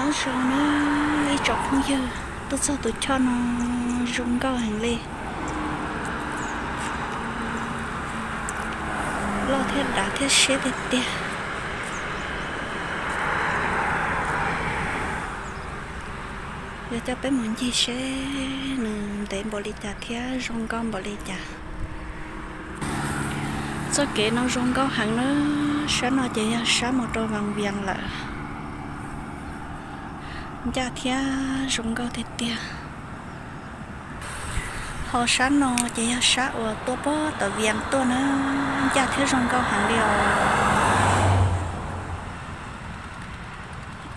Zoo na ib tsoom phooj ywg, tuaj txog tus choj no zoo nkauj heev li. Loj thiab dav thiab siab tiag tiag. Yog coj peb mus ncig seb nws ntev npaum li cas thiab zoo nkauj npaum li cas. Txoj kev no zoo nkauj heev na, sab no ces yog sab mus rau Vaj Vias lawm. Ncaj thiab zoo nkauj tiag tiag. Ho sab no ces yog sab uas tuaj puag tom Vias tuaj na, ncaj thiab zoo nkauj heev li os.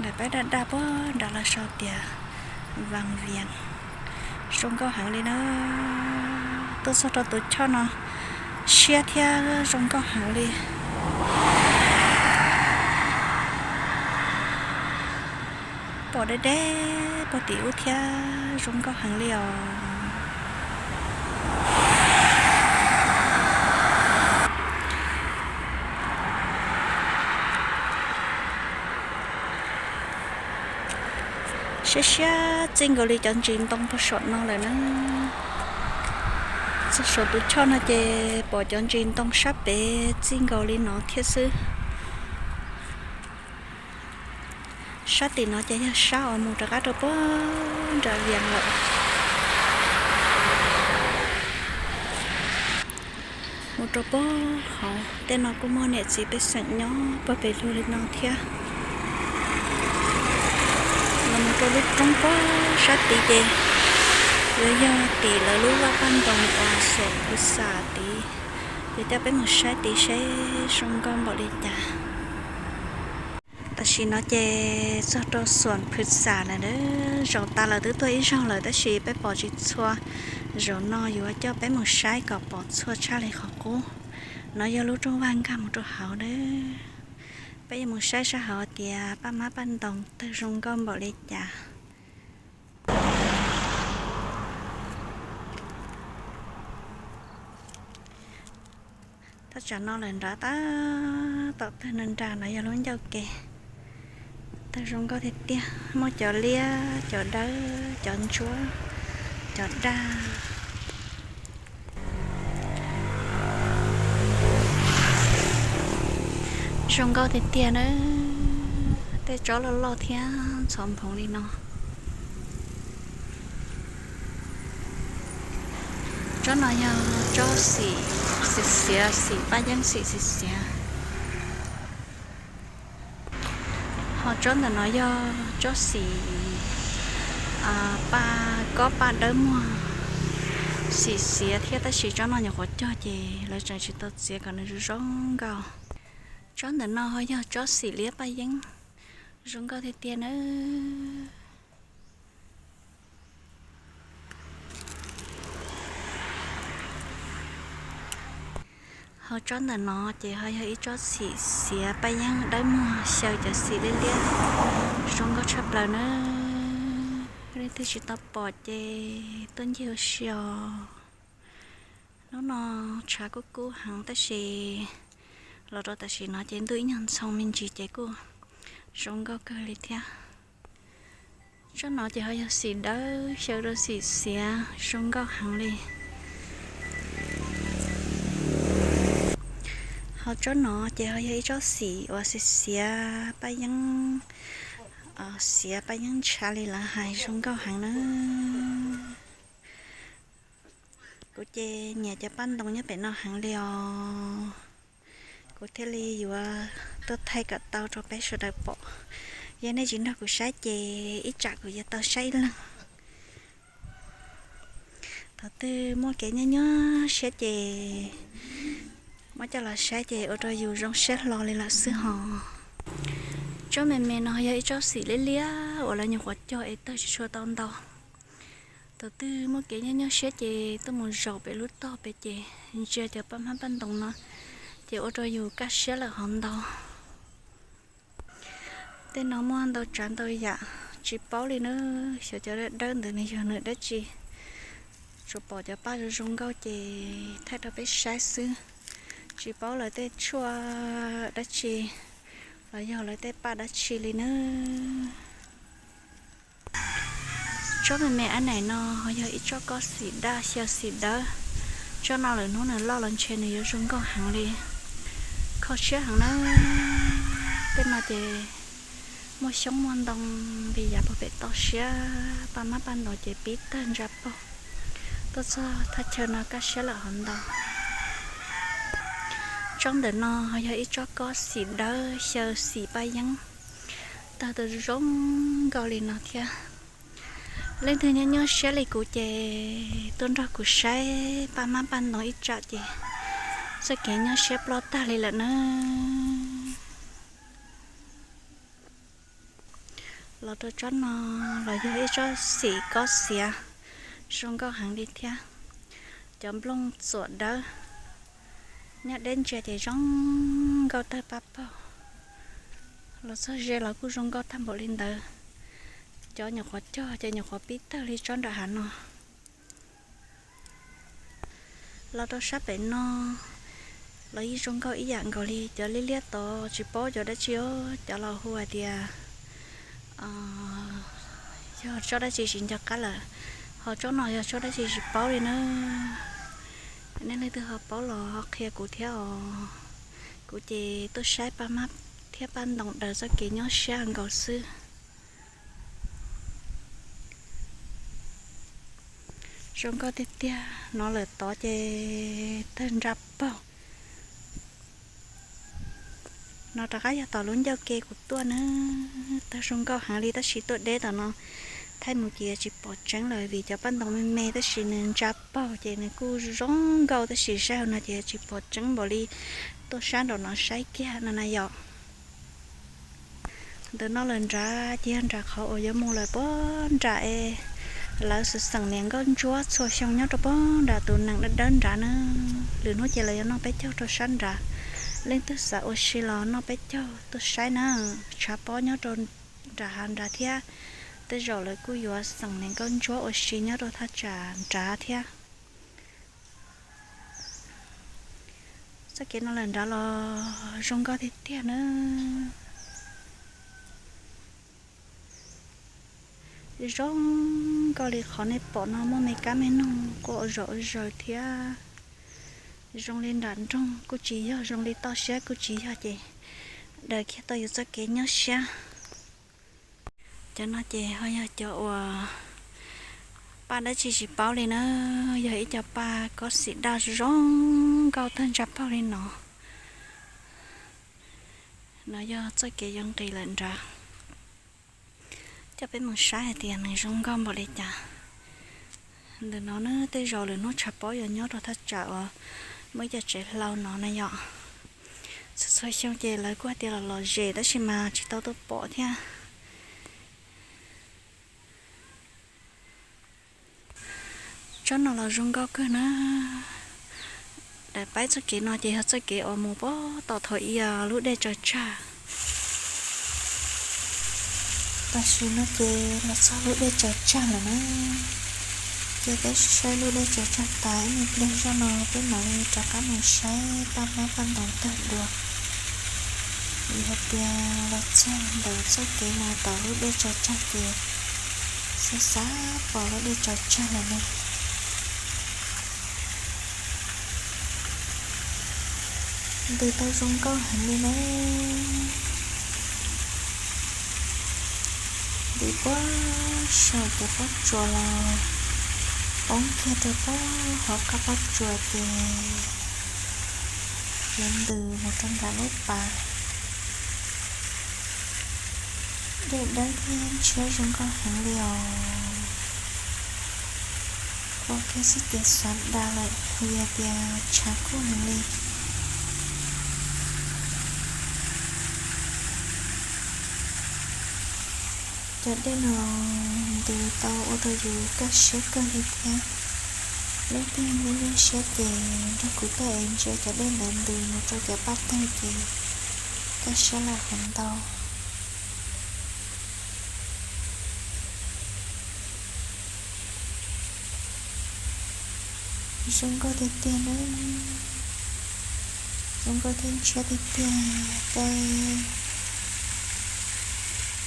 Nram peb daj daj puag nrad lawv sau tias Vaj Vias, zoo nkauj heev li na. Tuaj txog rau tus choj no siab thiab zoo nkauj heev li. Pom deb deb puag tim ub thiab zoo nkauj heev li os. Siab siab txij nkaus li cov ntsis ntoo puag saum no lawm na. Txog saum tus choj no ces pom cov ntsis ntoo sab pem txij nkaus li no thiab xwb. Sab tim no ces yog sab uas mus rov qab rau puag nram Vias lawm. Mus rau puag hauv tej no kuj muaj niam txiv pej xeem nyob puag pem lug li no thiab. Los mus rau lub roob puag sab tid ces yuav yog tim lawv lub vaj paj ntoos uas Xuam Phwv Xam tid. Yuav coj peb mus saib tid seb zoo nkauj npaum li cas. Tam sim no ces txog rau Xuam Phwv Xam lawm na. Zaum tas lawm twb tuaj ib zaug lawm tab sis peb pom tsis txhua. Zaum no yuav coj peb mus saib kom pom txhua tshaj li qhov qub. No yog lub rooj vag nkag mus rau hauv na. Peb yuav mus saib sab hauv tias paj mab paj ntoos tawg zoo nkauj npaum li cas. Thaj tsam no lawm nrad tab tom tawg nra nra no yog lub ncauj ke. Tawg zoo nkauj tiag tiag, muaj cov liab, cov dawb, cov ntsuab, cov daj. Zoo nkauj tiag tiag na, tej tsob loj loj thiab ntxhov nphoov li no. Tsob no yog tsob xim xiav xiav, xim paj yeeb xim xiav xiav. Ho tsob ntawm no yog tsob xim paj kob paj dawb muag xim xiav thiab, tab sis tsob no nyuam qhuav cog ces lawv tseem tsis tau txiav kom nws zoo zoo nkauj. Tsob ntawm no ho yog tsob xim liab paj yeeb, zoo nkauj tiag tiag nawb. Ho tsob ntawm no ces ho yog ib tsob xim xiav paj yeeb dawb muag xyaw cov xim liab liab, zoo nkauj tshaj plaws nawb. Leej twg tsis tau pom ces tuaj ncig ua si os. Hnub no tshav kub kub heev tab sis los rau tam sim no ces ntuj ib nyuag ntxhoo me ntsis ces kuj zoo nkauj kawg li thiab. Tsob no ces ho yog xim dawb xyaw rau xim xiav, zoo nkauj heev li. Ho tsob no ces ho yog ib tsob xim uas xiav xiav paj yeeb, xiav paj yeeb ntshav li lawv hais, zoo nkauj heev na. Kuv ces nyiam cov paj ntoos nyob pem no heev li os. Kuv thiaj li yuav tuaj thaij kom tau rau peb sawv daws pom. Yog nej tsis nrog kuv saib ces ib tsam kuv yuav tau saib ib leeg. Thaum twg muaj kev nyuaj nyuaj siab ces muab coj los saib ces ua rau yus zoo siab hlo li lawm xwb hos. Tsob me me no yog ib tsob xim liab liab uas lawv nyuam qhuav cog es tawg tsis tshua tau ntau. Thaum twg muaj kev nyuaj nyuaj siab ces tuaj mus zaum pem lub tog pem ces ntsia cov paj hmab paj ntoos no ces ua rau yus kaj siab lawm hov ntau. Tej no muaj ntau tsav ntau yam, tsis paub li na, xyov cov dawb dawb ntawd nws yog nws dab tsi. Tsuas pom cov paj zoo zoo nkauj ces thaij rau peb saib xwb, tsis paub lawv tej tshuaj dab tsi los yog lawv tej paj dab tsi li na. Tsob me me ab naim no ho yog ib tsob kob xim daj xyaw xim dawb. Tsob no lwm hnub nws loj los ntshe nws yuav zoo nkauj heev li. Kho siab heev na. Tej no ces muaj xyoob muaj ntoo li yav puag pem toj siab, paj mab paj ntoos ces pib tawg ntsa paug. Tuaj txog thaj chaw no kaj siab lawm hov ntau. Tsob ntawm no ho yog ib tsob kob xim dawb xyaw xim paj yeeb, tawg tau zoo nkauj li no thiab. Leej twg nyob nyob siab li kuv ces tuaj nrog kuv saib paj mab paj ntoos ib tsam ces txoj kev nyob siab ploj tag li lawm na. Los rau tsob no los yog ib tsob xim kob xiav, zoo nkauj heev li thiab. Cov nplooj txuam dawb, nyob deb ntsia ces zoo nkauj tawg paj paug. Los txog ze los kuj zoo nkauj tag npaum li ntawd. Cov nyuam qhuav cog ces nyuam qhuav pib tawg li tsob nram hav no. Los rau sab pem no los yeej zoo nkauj ib yam nkaus li cov liab liab tod, tsis paub cov dab tsi os, cov los hu hais tias yog tsob dab tsi tsis nco qab lawm, ho tsob no yog tsob dab tsi tsis paub li na. Nej leej twg ho paub los ho qhia kuv thiab os. Kuv ces tuaj saib paj mab thiab paj ntoos daws txoj kev nyob siab nkaus xwb. Zoo nkauj tiag tiag, no lawm tod ces tawg nra paug. No rov qab yog tom lub ncauj ke kuv tuaj na, tawg zoo nkauj heev li tab sis tuaj deb tom no thaij mus ces tsis pom tseeb lawm vim cov paj ntoos me me tab sis nws ntsa paug ces nws kuj zoo nkauj tab sis saib hauv no ces tsis pom tseeb npaum li tuaj sab nraum no saib kiag no na yom. Ntawm no lawm nrad ces yog nram qhov uas yuav mus lawm puag nram es lawv xeem niam nkauj ntsuab txhua xyoo nyob rau puag nram tus nees dawb dawb nrad na. Lwm hnub ces lawv yuav noj peb caug rau sab nrad. Leej twg xav ua si los noj peb caug tuaj saib na. Tshav pob nyob rau nram hav nrad thiab, tej zaum lawv kuj yuav xeem niam nkauj ntsuab ua si nyob rau thaj tsam nrad thiab. Txoj kev no lawm nrad los zoo nkauj tiag tiag na. Zoo nkauj li qhov nej pom no, muaj me kab me noog quaj ua zom ua zaws thiab. Zoo li nram nroog kuj tsis yog, zoo li toj siab kuj tsis yog ces daws kiag tau yus txoj kev nyob siab. Cov no ces ho yog cov uas paj dab tsi tsis paub li na, yog ib co paj kob xim daj zoo nkauj tawg ntsa paug li no. No yog txoj kev yuav nqis lawm nrad. Coj peb mus saib hais tias nws zoo nkauj npaum li cas. Ntawm no na tej zaum lwm hnub tshav pob yuav nyob rau thaj tsam uas muaj ib co tsev hlau no na yom. Txhua txhua xyoo ces lawv kuj hais tias los lom zem tab sis mas tsis tau tuaj pom thiab. Tsob no los zoo nkauj kawg na. Daim paib txoj kev no ces yog txoj kev uas mus puag tom thaum ub lub dej tsaws tsag. Tam sim no ces los txog lub dej tsaws tsag lawm na. Ces peb saib lub dej tsaws tsag tas ib me pliag zoj no peb mam li rov qab mus saib paj mab paj ntoos tawg dua. Vim hais tias los txog ntawm txoj kev mus tom lub dej tsaws tsag ces xav xav pom lub dej tsaws tsag lawm ne. Ntws tau zoo nkauj heev li na. Ntws puag saum cov pob tsuas los poob kiag rau puag hauv qab pob tsuas ces yuav ntws mus rau nram lub pas. Dej dawb thiab ntshiab zoo nkauj heev li os. Ua kiag xwb ces xav da lawm vim hais tias tshav kub heev li. Cov dej no ntws tau ua rau yus kaj siab kawg li thiab. Leej twg nyuaj nyuaj siab ces nrog kuv tuaj es ntsia cov dej ntawd ntws mus rau cov paj tawg ces kaj siab lawm hov ntau. Zoo nkauj tiag tiag na. Zoo nkauj thiab ntshiab tiag tiag. Tej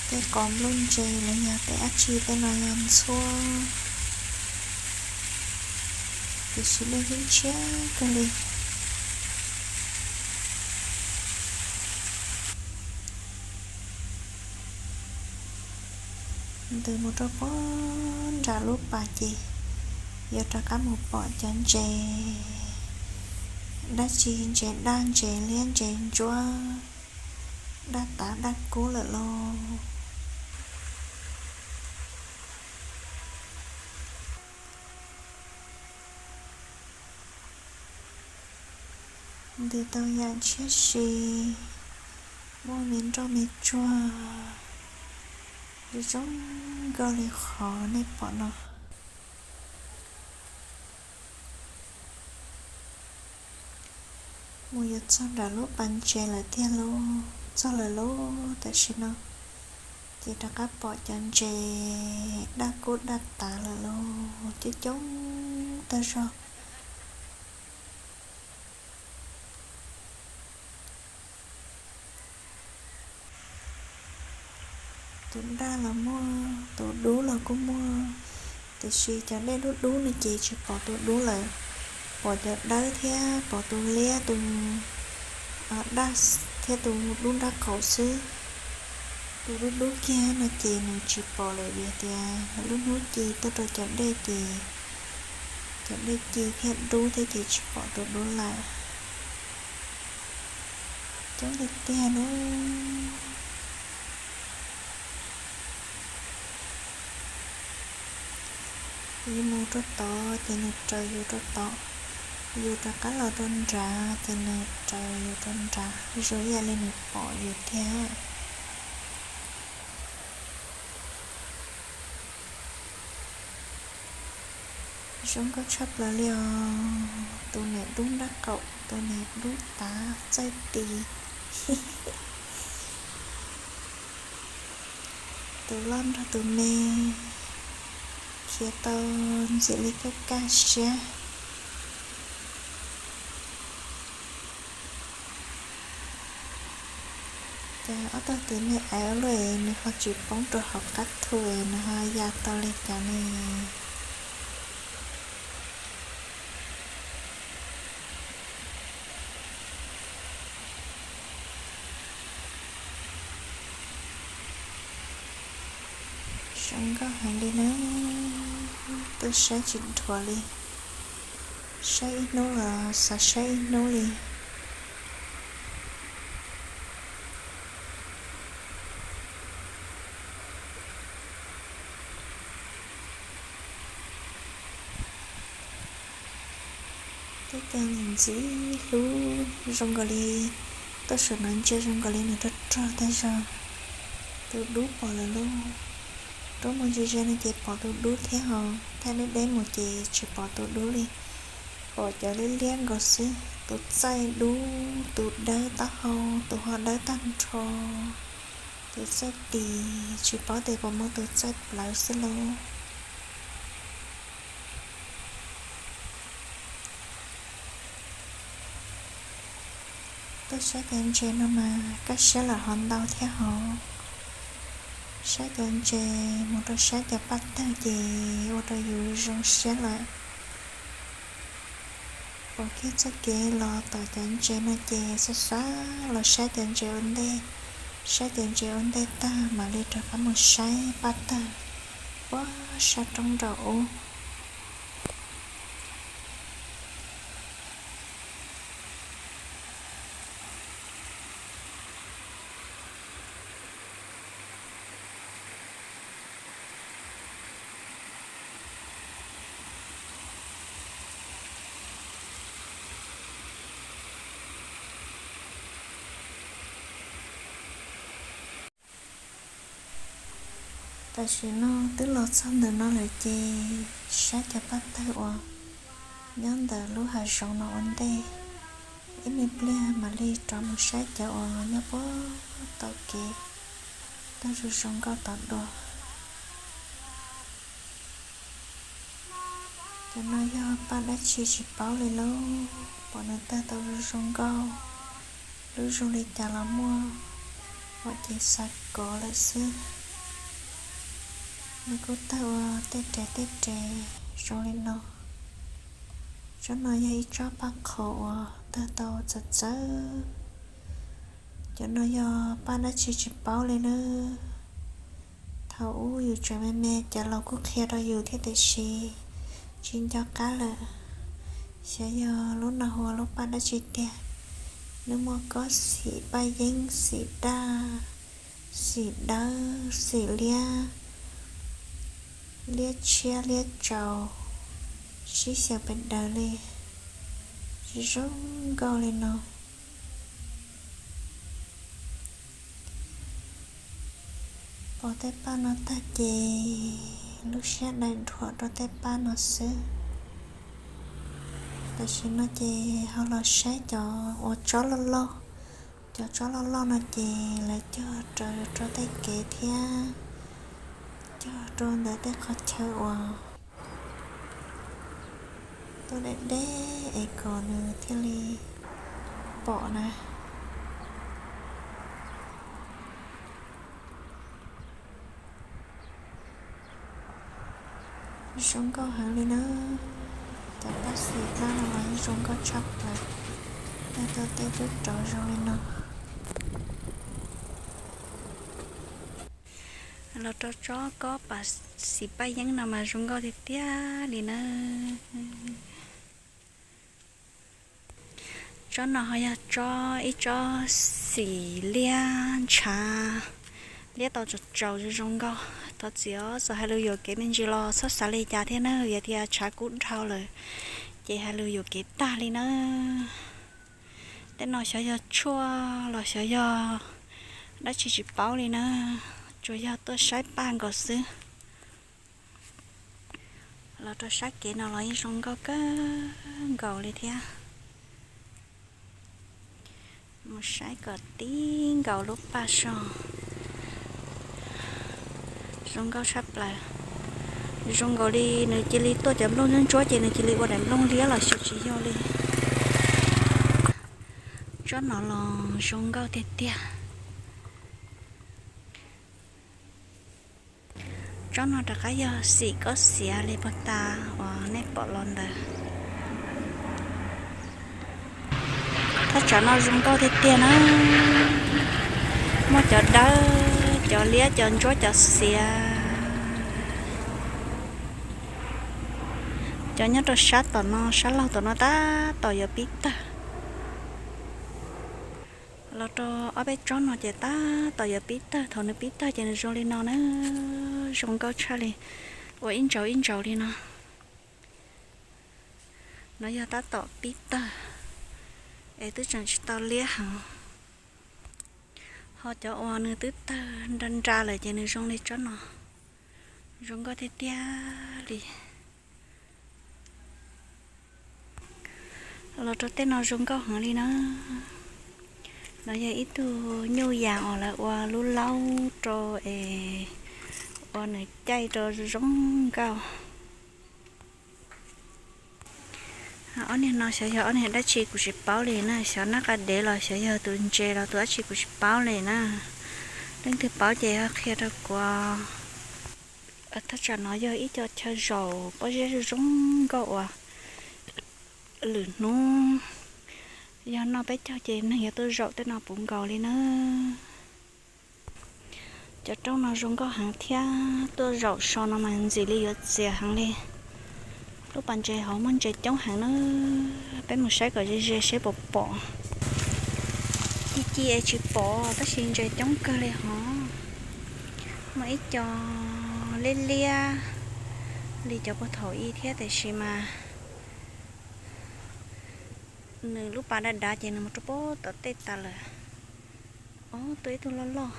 Tej qos nplooj ntse los yog tej dab tsi tej no yog ntxhuab, tiam sis dej yeej tshiab kawg li. Ntws mus rau puag nram lub pas ces yuav rov qab mus pom cov ntses dab tsi, ntses daj, ntses liab, ntses ntsuab, daj tav daj kub lawm lauj. Ntws tau yam ntshiab si, muaj me nroj me tsuag zoo zoo nkauj li qhov nej pom no. Mus yuav txog nram lub pas ntses lawm tiag lauj, txog lawm lauj. Tam sim no ces rov qab pom cov ntses daj kub daj tav lawm lauj, coob coob tag zog. Tus daj los muaj, tus dub los kuj muaj, tiam sis cov dej dub dub no ces tsis pom tus dub lawm, pom cov dawb thiab pom tus liab, tus daj thiab tus dub nraub qaum xwb. Tus dub dub kiag no ces nws tsis pom lawm vim tias lub hnub ci tuaj rau cov dej ces cov dej ci thiab dub thiab ces tsis pom tus dub lawm. Coob tiag tiag na. Yus mus rau tod ces nws raws yus rau tod, yus rov qab los rau nrad ces nws raws yus rau nrad, zoo ib yam li nws pom yus tiag. Zoo nkauj tshaj plaws li os. Tus niam dub nraub qaum, tus niam dub tav txaij tis. Tus loj nrog tus me khiav tau ntxim li kaj kaj siab. Ces ob tug tis me aiv ua luaj es nws ho tsis poob rau hauv qab thu es nws ho ya tau li cas ne? Zoo nkauj heev li na. Tuaj saib tsis dhuav li. Saib ib hnub los xav saib ib hnub li. Tej cag ntxim ntxim hlub zoo nkaus li, tuaj saum no ntsia zoo nkaus li nws rog rog tag zog. Tus dub pom lawm lauj. Rub mus ze ze no ces pom tus dub thiab ho, thaj deb deb mus ces tsis pom tus dub li. Pom cov liab liab nkaus xwb, tus txaij dub, tus dawb taub hau, tus ho dawb tag nrho, tus txaij tis, tsis paub tias puas muaj tus txaij plawv xwb lauj. Tuaj saib cov ntses no mas kaj siab lawm ho ntau thiab hov. Saib cov ntses mus rau saib cov paj tawg ces ua rau yus zoo siab lawm. Pom kiag txoj kev los tom cov ntses no ces xav xav los saib cov ntses ua ntej. Saib cov ntses ua ntej tag mam li rov qab mus saib paj tawg puag sab roob nraum ub. Tam sim no twb los txog ntawm no lawm ces saib cov paj tawg uas nyob ntawm lub hav zoov no ua ntej. Ib me pliag mam li rov mus saib cov uas nyob puag tom kev tawg zoo zoo nkauj tom dua. Cov no yog paj dab tsi tsis paub li lauj, pom nws tawg tau zoo zoo nkauj, lub zoo li cas los muaj. Pom ces xav kov lawm xwb. Nws kuj tawg ua tej rev tej rev zoo li no. Tsob no yog ib tsob paj qhaum uas tawg tau txawv txawv. Cov no yog paj dab tsi tsis paub li nawb. Thaum ub yus tseem me me cov laus kuj qhia rau yus thiab tiam sis tsis nco qab lawm. Xyov yog lub no hu ua lub paj dab tsi tiag. Nws muaj kob xim paj yeeb, xim daj, xim dawb, xim liab, liab tshiab liab tsaus, sib xyaw pes daws li, zoo nkauj li no. Pom tej paj no tag ces lub siab dai dhuam rau tej paj no xwb. Tam sim no ces ho los saib cov uas tsob loj loj. Cov tsob loj loj no ces lawv cog raws rau tej kev thiab cog rau ntawm tej qhov chaw uas tuaj deb deb es kom nws thiaj li pom na. Zoo nkauj heev li na. Cov paj xim daj no los yeej zoo nkauj tshaj plaws. Tag tej tub rov zoo li no. Los rau tsob kob paj xim paj yeeb no mas zoo nkauj tiag tiag li na. Tsob no ho yog tsob ib tsob xim liab ntshav, liab tau tsaus tsaus zoo zoo nkauj. Thov txim os, txawm hais lus yuam kev me ntsis los txhob xav li cas thiab na, vim tias tshav kub dhau lawm ces hais lus yuam kev tag li na. Tej no xyov yog tshuaj los xyov yog dab tsi tsis paub li na, tsuas yog tuaj saib paj nkaus xwb. Los rau sab kev no los yeej zoo nkauj kawg nkaus li thiab. Mus saib kom tib nkaus lub paj so. Zoo nkauj tshaj plaws. Zoo nkaus li nws cia li tuaj cov nplooj ntsuab ntsuab ces nws cia li ua daim nplooj liab los xyov tsis yog li. Tsob no los zoo nkauj tiag tiag. Tsob no rov qab yog xim kob xiav li puag ta uas nej pom los ntawd. Thaj tsam no zoo nkauj tiag tiag na. Muaj cov dawb, cov liab, cov ntsuab, cov xiav. Cov nyob rau sab tom no, sab laug tom no tab tom yuav pib tawg. Los rau ob peb tsob no ces tab tom yuav pib tawg, thaum nws pib tawg ces nws zoo li no na, zoo nkauj tshaj li, ua ib ntsaus ib ntsaus li no. No yog tab tom pib tawg, es twb tseem tsis tau liab heev. Ho cov uas nws twb tawg nra nra lawm ces nws zoo li tsob no, zoo nkauj tiag tiag li. Los rau tej no zoo nkauj heev li na. No yog ib tug nyuj yas uas lawv ua lub laub rau es ua nws caij rau zoo nkauj. Ob niag no xyov yog ob niag dab tsi kuv tsis paub li na, xyov nab qa dev los xyov yog tus ntses los tus dab tsi kuv tsis paub li na. Leej twg paub ces ho qhia rau kuv. Thaj tsam no yog ib co chaw zaum pob zeb zoo zoo nkauj uas lwm hnub yog noj peb caug ces neeg yuav tuaj zaum tej no puv nkaus li na. Cov roob no zoo nkauj heev thiab tuaj zaum so no mas ntxim li yuav txias heev li. Lub pas ntses hauv muaj ntses coob heev na, peb mus saib kom ze ze seb puas pom. Ci ci es tsis pom tab sis ntses coob kawg li hov. Muaj ib co liab liab li cov puag thaum ub thiab tiam sis mas nws lub pas dav dav ces nws mus rau puag tom tej tas lawm. Ob, tuaj ib tug loj loj.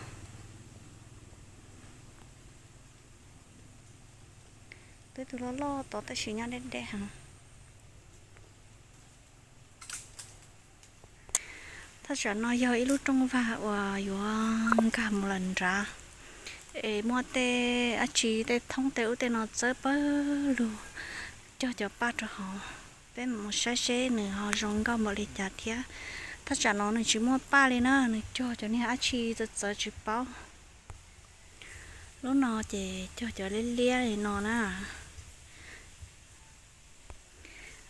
Tuaj ib tug loj loj tod tab sis nyob deb deb heev. Thaj tsam no yog ib lub rooj vag uas yuav nkag mus lawm nrad, es muaj tej dab tsi tej thoob tej ub tej no txawb pawg lug cog cov paj rau hauv. Peb mus saib seb nws ho zoo nkauj npaum li cas thiab. Thaj tsam no nws tsis muaj paj li na, nws cog cov niag dab tsi txawv txawv tsis paub. Lub no ces cog cov liab liab li no na.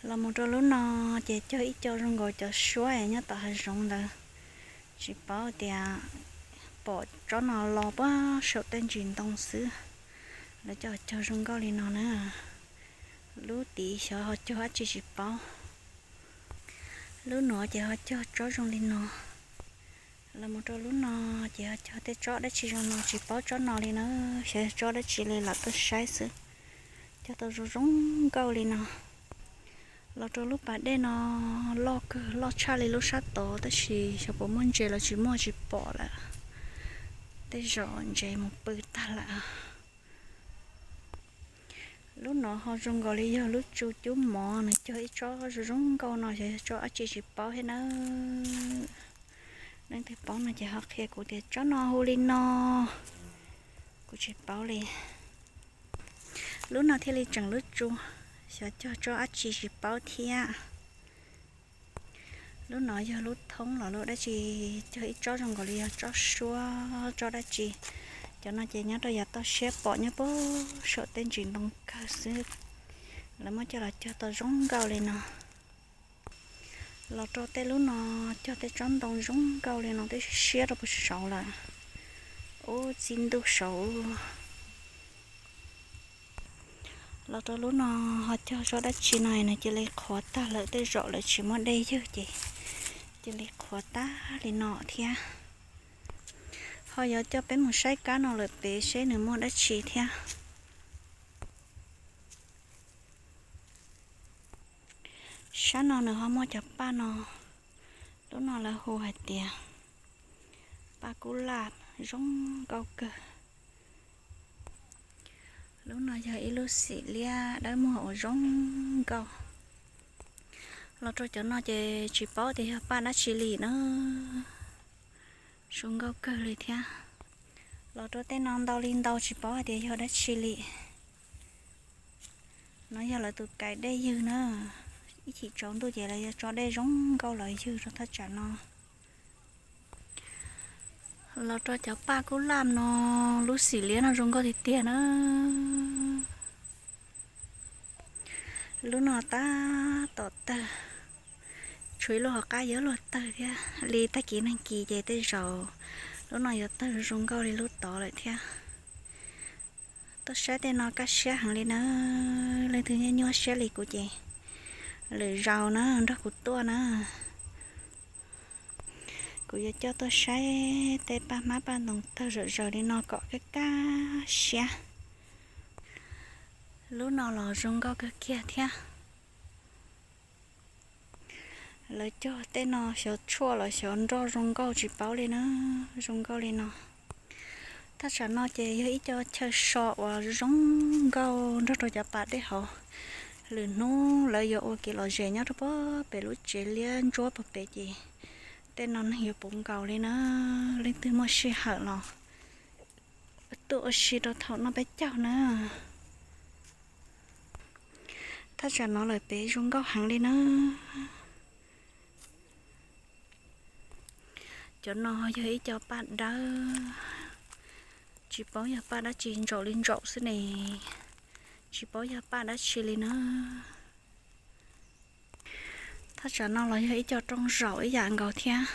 Los mus rau lub no ces cog ib co zoo nkaus cov suab nyob tom hav zoov ntawd. Tsis paub tias pom tsob no los puag saum tej ntsis ntoo xwb. Lawv cog cog zoo nkauj li no na. Lub tid xyov ho cog dab tsi tsis paub. Lub nuav ces ho cog tsob zoo li no. Los mus rau lub no ces ho cog tej tsob dab tsi zoo no tsis paub tsob no li na. Xyov yog tsob dab tsi li lam tuaj saib xwb. Cog tau zoo zoo nkauj li no. Los rau lub pas dej no loj kawg, loj tshaj li lub sab tod tab sis xyov puas muaj ntses los tsis muaj tsis pom lawm. Tej zaum ntses mus pw tag lawm. Lub no ho zoo nkaus li yog lub tsu cub mov, nws cog ib tsob zoo zoo nkauj no xyov yog tsob dab tsi tsis paub thiab nawb. Leej twg paub no ces ho qhia kuv tias tsob no hu li no, kuv tsis paub li. Lub no thiaj li tseem lub tsu, xyov cog tsob dab tsi tsis paub thiab. Lub no yog lub thoob los lub dab tsi, cog ib tsob zoo nkaus li yog tsob suab tsob dab tsi. Cov no ces nyob rau yav toj siab pom nyob puag saum tej ntsis ntoo kawg xwb. Lawv muab coj los cog tau zoo nkauj li no. Los rau tej lub no cog tej tsob ntoo zoo nkauj li no twb siab rau puag saud lawm. Ub, txij ntuj saud. Los rau lub no ho cog tsob dab tsi no nws cia li qhuav tag lawm, tej zaum lawv tsis muaj dej ywg ces cia li qhuav tag li no thiab. Ho yuav coj peb mus saib kab no lawm pem seb nws muaj dab tsi thiab. Sab no nws ho muaj cov paj no, lub no lawv hu hais tias paj kub laj zoo nkauj kawg. Lub no yog ib lub xim liab dawb muag uas zoo nkauj. Los rau cov no ces tsis paub tias yog paj dab tsi li na. Zoo nkauj kawg li thiab. Los rau tej no ntau li ntau tsis paub hais tias yog dab tsi li. No yog lawv tus kais dej ywg na. Ib chim tsaus ntuj ces lawv yuav tso dej zoo nkauj los ywg rau thaj tsam no. Los rau cov paj kub laj no, lub xim liab no zoo nkauj tiag tiag na. Lub no tab tom tawg, tshuav ib lub hauv qab yuav luag tawg thiab. Li tag kis neeg kis ces tej zaum lub no yuav tawg zoo nkauj li lub tod lawm thiab. Tuaj saib tej no kaj siab heev li na. Leej twg nyuaj nyuaj siab li kuv ces lwm zaus na nrog kuv tuaj na. Kuv yuav coj tuaj saib tej paj hmab paj ntoos tawg zom zaws li no kom kaj kaj siab. Lub no los zoo nkauj kawg kiag thiab. Lawv cog tej no xyov tshuaj los xyov nroj zoo nkauj tsis paub li na. Zoo nkauj li no. Thaj tsam no ces yog ib co chaw so uas zoo nkauj nrog rau cov pas dej hauv. Lwm hnub lawv yuav ua kev lom zem nyob rau puag pem lub tsev liab ntsuab puag pem ces tej no neeg yuav puv nkaus li na. Leej twg muaj sij hawm los tuaj ua si rau thaum noj peb caug na. Thaj tsam no lawm pem zoo nkauj heev li na. Cov no yog ib co paj dawb, tsis paub yog paj dab tsi, ntsaum li ntsaum xwb ne, tsis paub yog paj dab tsi li na. Thaj tsam no los yog ib co rooj zaum ib yam nkaus thiab.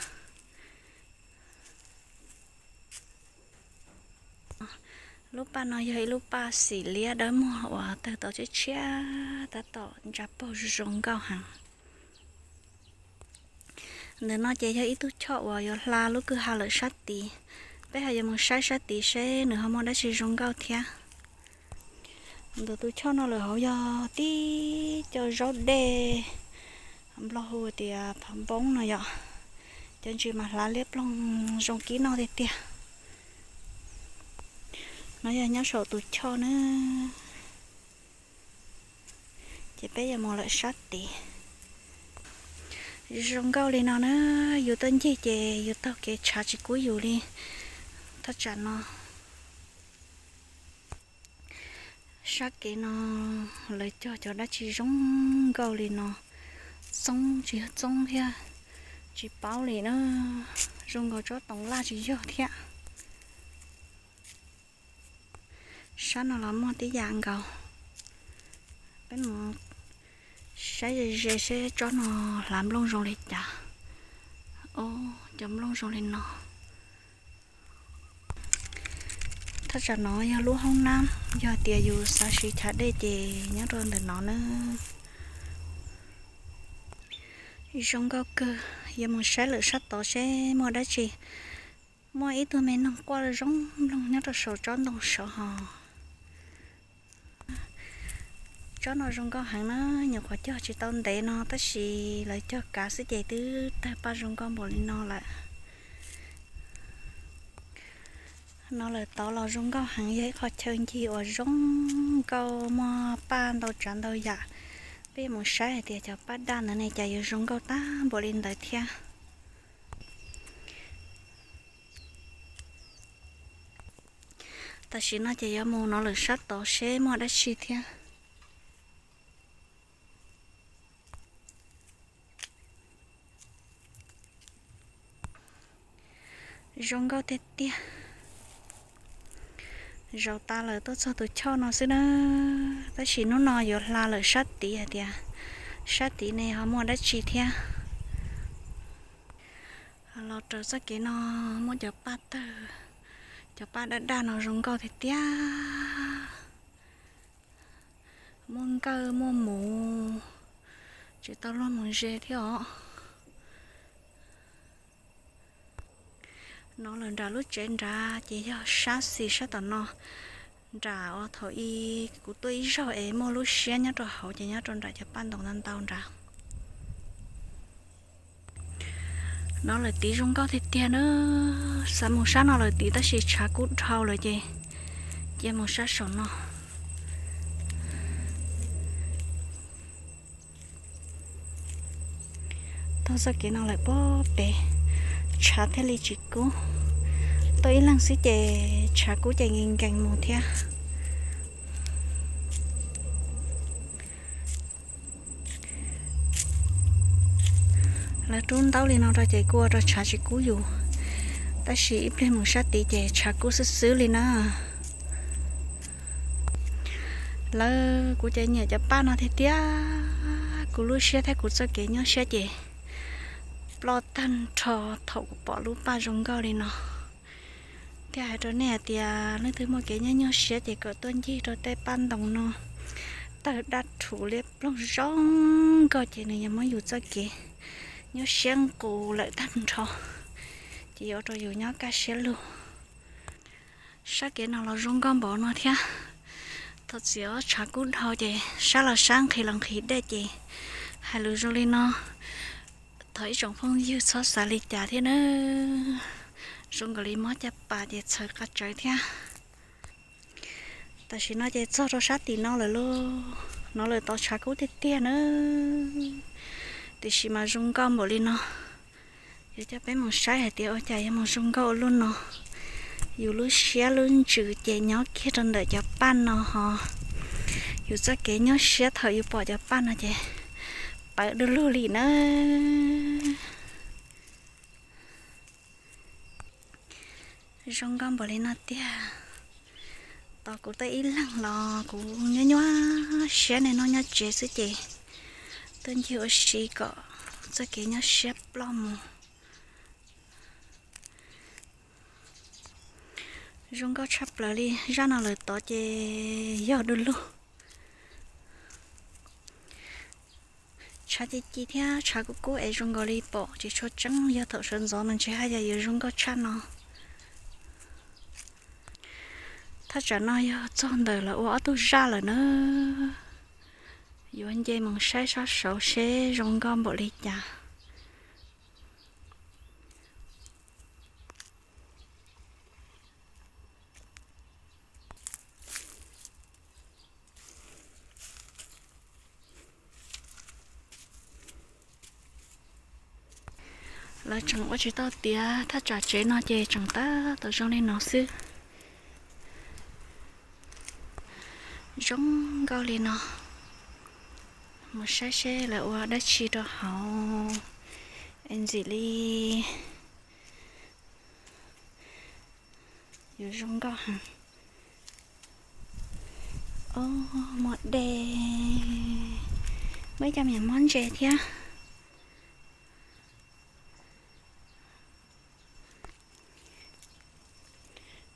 Lub paj no yog ib lub paj xim liab dawb muag uas tawg tau tshiab tshiab, tab tom ntsa paug zoo nkauj heev. Ntawm no ces yog ib tug choj uas yuav hla lub kwj ha lawm sab tid. Peb ho yuav mus saib sab tid seb nws ho muaj dab tsi zoo nkauj thiab. Ntawm tus choj no lawm hauv yog tib co zaub dej, Nplog hu tias phav npoob no yom. Cov ntsis mas hlav liab ploog zoo kib noj tiag tiag. No yog nyob saum tus choj na. Ces peb yuav mus lawm sab tid. Zoo nkauj li no na, yus tuaj ncig ces yus taug kev tshav tsis kub yus li. Thaj tsam no, sab kev no lawv cog cov dab tsi zoo nkauj li no. Txoob tsis yog txoob thiab, Tsis paub li na, zoo nkaus tsob toov laj tsis yog thiab. Sab no los muaj tib yam nkaus. Peb mus saib ze ze seb tsob no hlav nplooj zoo li cas. Os, cov nplooj zoo li no. Thaj tsam no yog lub hoob nab, yog tias yus xav siv chav dej ces nyob rau ntawm no na. Zoo nkauj kawg, yuav mus saib lawm sab tod seb muaj dab tsi. Muaj ib tug me noog quaj zoo mloog nyob rau saum tsob ntoo saud hos. Tsob no zoo nkauj heev na, nyuam qhuav cog tsis tau ntev no tab sis lawv cog kav xwb ces twb tawg paj zoo nkauj npaum li no lawm. No lawm tod los zoo nkauj heev, yog ib qho chaw ncig uas zoo nkauj muaj paj ntau tsav ntau yam. Peb mus saib hais tias cov paj daj ntawd ne cas yuav zoo nkauj tag npaum li ntawd thiab. Tam sim no ces yuav mus no lawm sab tod seb muaj dab tsi thiab. Zoo nkauj tiag tiag. Zaum tas lawm tuaj txog tus choj no xwb na, tab sis hnub no yuav hla lawm sab tid hais tias sab tid ne ho muaj dab tsi thiab. Los raws txoj kev no muaj cov paj tawg, cov paj daj daj no zoo nkauj tiag tiag. Muaj nkawj muaj mus, tsis tau luag mus ze thiab os. No lawm nram lub tsev nrad ces yog sab xis sab tom no. Nram uas thaum ub kuv tuaj ib zaug es muaj lub siab nyob rau hauv ces nyob rau nram cov paj ntoos ntau ntau nrad. No lawm tid zoo nkauj tiag tiag na. Xav mus sab no lawm tid tab sis tshav kub dhau lawm ces cia mus sab saum no. Taug txoj kev no lawm puag pem, tshav thiaj li tsis kub. Tuaj ib leeg xwb ces tshav kub ces nkees nkees mus thiab. Lawv rub ntaub li no rau ces kuj ua rau tshav tsis kub yus, tab sis ib pliag mus sab tid ces tshav kub xwb xwb li na. Lawv kuv ces nyiam cov paj no tiag tiag, kuv lub siab thiab kuv txoj kev nyuaj siab ces ploj tag nrho thaum kuv pom lub paj zoo nkauj li no. Thiaj hais rau nej hais tias leej twg muaj kev nyuaj nyuaj siab ces kom tuaj ncig rau tej paj ntoos no, tawg daj rhuv liab ploog zoo nkauj ces nws yuav muab yus txoj kev nyuaj siab nqus lawm tag nrho, ces yuav ua rau yus nyob kaj siab lug. Sab kev no los zoo nkauj npaum no thiab. Thov txim os, tshav kub dhau ces sab los sab, nqhis los nqhis dej ces hais lus zoo li no. Thov ib tsoom phooj ywg txhob xav li cas thiab nawb. Zoo nkaus li mob caj pas ces txhawv qab tsawv thiab. Tam sim no ces txog rau sab tim no lawm lauj. No lawm tod tshav kub tiag tiag nawb, tiam sis mas zoo nkauj npaum li no. Yuav coj peb mus saib hais tias ua cas yuav mus zoo nkauj ua luaj no. Yus lub siab lub ntsws ces nyob kiag rau ntawm cov paj no hos, yus txoj kev nyuaj siab thaum yus pom cov paj no ces pawv du lug li nawb. Zoo nkauj npaum li no tiag. Tos kuv tuaj ib leeg los kuv nyuaj nyuaj siab, nej nyob tsev xwb ces tuaj ncig ua si kom txoj kev nyuaj siab ploj mus. Zoo nkauj tshaj plaws li, zaj no lawm tod ces yog du lug. Tshav ci ci thiab tshav kub kub es zoo nkaus li pom tsis tshua tseeb, yog thaum sawv ntxov mas ntshe haj yam yuav zoo nkauj tshaj no. Thaj tsam no yog txog ntawm lawv ua ob tug zaj lawm na. Yuav nce mus saib sab saud seb zoo nkauj npaum li cas. Lawv tseem ua tsis tau tiav, thaj tsam tsev no ces tseem tab tom zoo li no xwb. Zoo nkauj li no. Mus saib seb lawv ua dab tsi rau hauv. Ntxim li, yuav zoo nkauj heev. Ob, muaj dej, muaj ib co me nyuam mob ntse thiab.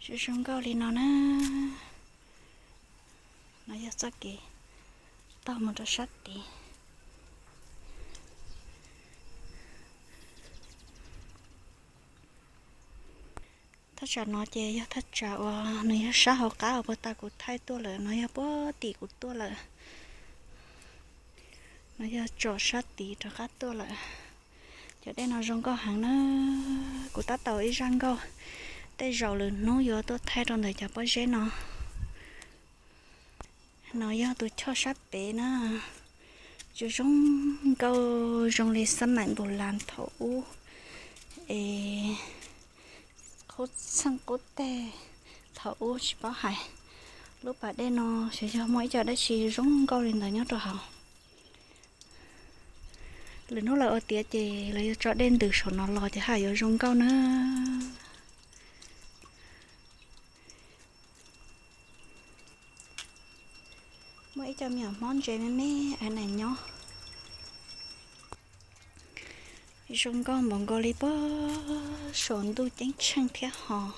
Zoo zoo nkauj li no na. No yog txoj kev taug mus rau sab tid. Thaj tsam no ces yog thaj tsam uas nws yog sab hauv qab uas puag ta kuv thaij tuaj lawm, no yog puag tim kuv tuaj lawm. No yog tsom sab tid rov qab tuaj lawm. Cov dej no zoo nkauj heev na. Kuv tab tom ua ib zaj nkauj, tej zaum lwm hnub yuav tuaj thaij rau ntawm cov pob zeb no. No yog tus choj sab pem na, zoo zoo nkauj zoo li xab maim npus las thaum ub es qub txheej qub teg thaum ub tsis paub hais. Lub pas dej no xyov yog muaj ib co dab tsi zoo nkauj li ntawd nyob rau hauv. Lwm hnub lawv ua tiav ces lawv yuav tso dej ntws saum no los ces haj yuav zoo nkauj na. Muaj ib co me nyuam mob ntse me me ais nais nyob. Zoo nkauj npaum nkaus li puag saum ntuj ceeb tsheej thiab hos.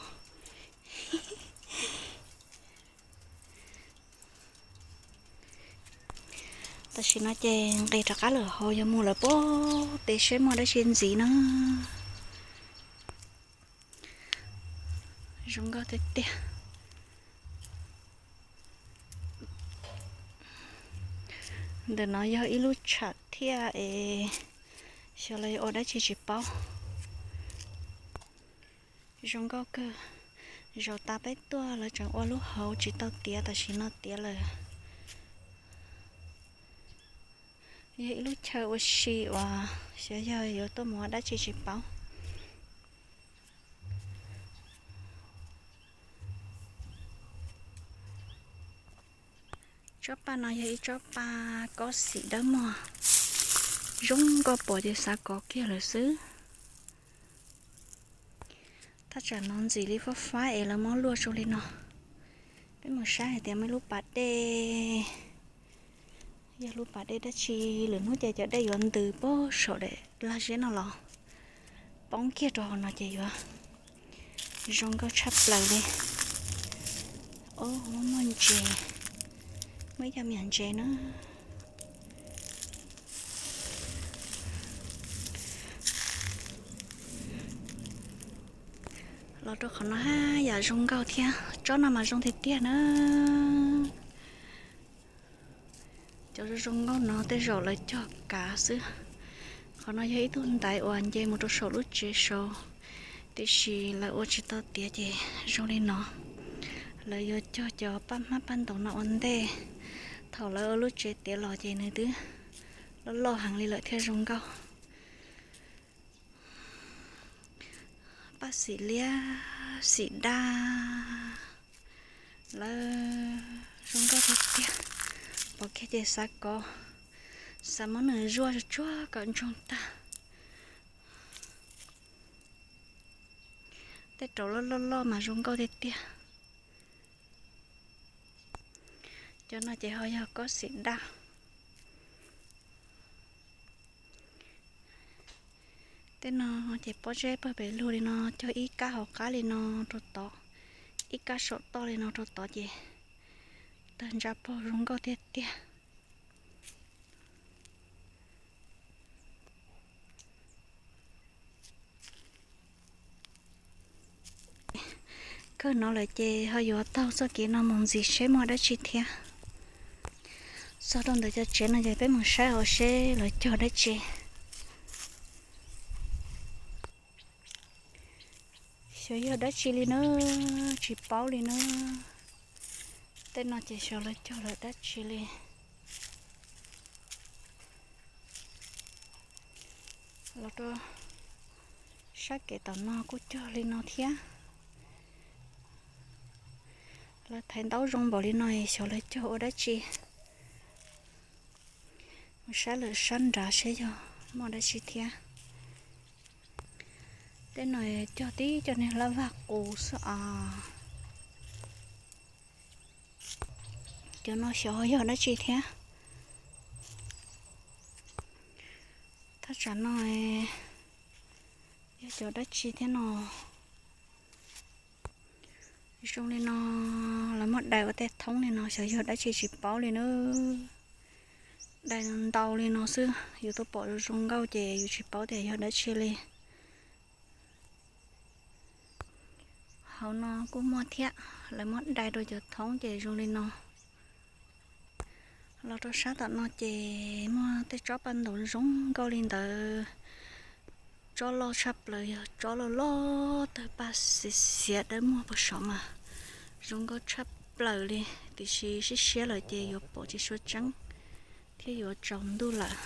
Tam sim no ces nqis rov qab lawm hauv, yuav mus lawm puag pem seb muaj dab tsi ntxiv na. Zoo nkauj tiag tiag. Ntawm no yog ib lub tsham thiaj es xyov lawv yuav ua dab tsi tsis paub. Zoo nkauj kawg. Zaum tas peb tuaj lawv tseem ua lub hauv tsis tau tiav, tam sim no tiav lawm. Yog ib lub chaw ua si uas xyov yog yuav tuaj mus ua dab tsi tsis paub. Tsob paj no yog ib tsob paj kob xim dawb mog, zoo nkauj pom ces xav kov kiag lawm xwb. Thaj tsam no ntxim li fab fab es lawv muab luaj zoo li no. Peb mus saib hais tias muaj ib lub pas dej, yog lub pas dej dab tsi, lwm hnub ces cov dej yuav ntws puag saum daim lag zeb no los poob kiag rau hauv no ces yuav zoo nkauj tshaj plaws li. Ob, muaj ntses, muaj ib co me nyuam ntses na. Los rau qhov no haj yam zoo nkauj thiab, tsob no mas zoo tiag tiag na. Cov zoo zoo nkauj no tej zaum lawv cog kav xwb. Qhov no yog ib tug ntaiv uas nce mus rau saum lub tsev saud, tiam sis lawv ua tsis tau tiav ces zoo li no. Lawv yuav cog cov paj hmab paj ntaub no ua ntej, thaum lawv ua lub tsev tiav los ces nws twb loj loj heev li lawm thiaj zoo nkauj. Paj xim liab xim daj, lawv zoo nkauj tiag tiag. Pom kiag ces xav kov, xav muab nws zuaj tsuag kom ntsoog tag. Tej rau loj loj loj mas zoo nkauj tiag tiag. Cov no ces ho yog kob xim daj. Tej no ces pob zeb pawg pem lug li no, cog ib kab hauv qab li no rau tod, ib kab saum toj li no rau tod ces tawg ntsa pog zoo nkauj tiag tiag. Kawg no lawm ces ho yuav taug txoj kev no mus ntxiv seb muaj dab tsi thiab. Txog rau ntawm cov tsev no ces peb mus saib hauv seb lawv cog dab tsi. Xyov yog dab tsi li na, tsis paub li na. Tej no ces xyov lawv cog lawm dab tsi li. Los rau sab kev tom no kuj cog li no thiab. Lawv thaiv ntaub zoo npaum li no xyov lawv cog ua dab tsi. Mus saib lawm sab nrad seb yog muaj dab tsi thiab. Tej no cog tib cov niag hlab vag qus xwb os. Cov no xyov yog dab tsi thiab. Thaj tsam no yog cov dab tsi thiab no. Zoo li no, lawv muab dai ua tej thoob li no xyov yog dab tsi tsis paub li na. Dai ntau li no xwb, yus tuaj pom zoo nkauj ces yus tsis paub tias yog dab tsi li. Hauv no kuj muaj thiab, lawv muab dai rau cov thoob ces zoo li no. Los rau sab tom no ces muaj tej tsob paj ntaub zoo nkauj li ntawd. Tsob loj tshaj plaws yog tsob loj loj tawg paj xiav xiav dawb muag puag saum mas zoo nkauj tshaj plaws li, tiam sis siab siab lawm ces yuav pom tsis sua tseeb thiab yuav tsaus ntuj lawm.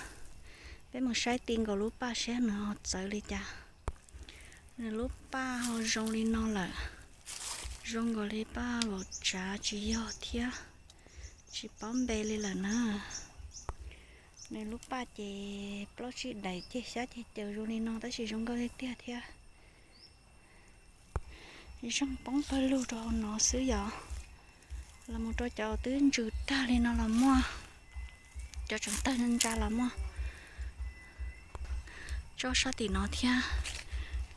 Peb mus saib ti nkaus lub paj seb nws ho txawv li cas. Nws lub paj ho zoo li no lawm, zoo nkaus li paj vauv tsav tsis yog thiab, tsis paub npe li lawm na. Nws lub paj ces plaub tsib daim ceg xyab ceg caws zoo li no tab sis zoo nkauj tiag tiag thiab. Zeeg poob pawg lug rau hauv no xwb yom. Los mus rau cov twb ntsws tag li no los muaj, cov tseem tawg ntsa los muaj. Tsob sab tim no thiab,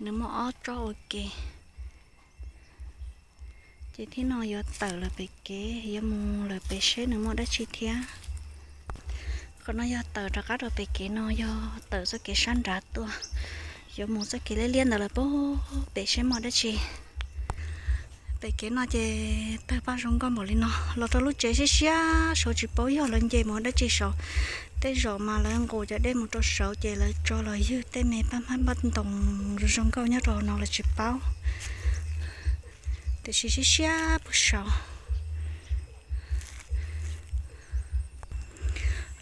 nws muaj ob tsob ua ke. Ces thib no yuav tawm lawm pem kev, yuav mus lawm pem seb nws muaj dab tsi thiab. Qhov no yog tawm rov qab rau pem kev no, yog tawm txoj kev sab nrad tuaj, yuav mus txoj kev liab liab ntawd lawm pem seb muaj dab tsi. Pem kev no ces tawg paj zoo nkauj npaum li no, los rau lub tsev siab siab saud tsis paub yog lawv nce mus dab tsi saud. Tej zaum mas lawv nqus cov dej mus rau saud ces lawv tso los ywg tej me paj hmab paj ntoos zoo nkauj nyob rau hauv no lawv tsis paub. Tiam sis siab siab puag saud.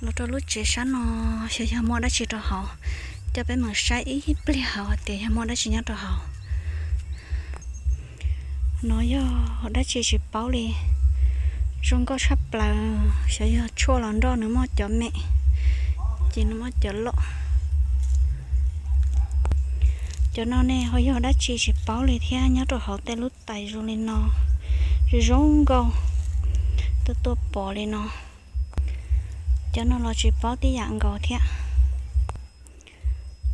Los rau lub tsev sab no, xyov yog muaj dab tsi rau hauv. Coj peb mus saib ib pliag hauv tias yog muaj dab tsi nyob rau hauv. No yog dab tsi tsis paub li. Zoo nkauj tshaj plaws, xyov yog tshuaj los nroj nws muaj cov me, ces nws muaj cov loj. Cov no ne ho yog dab tsi tsis paub li thiab, nyob rau hauv tej lub tais zoo li no, zoo nkauj, tuaj tuaj pom li no. Cov no los tsis paub tib yam nkaus thiab.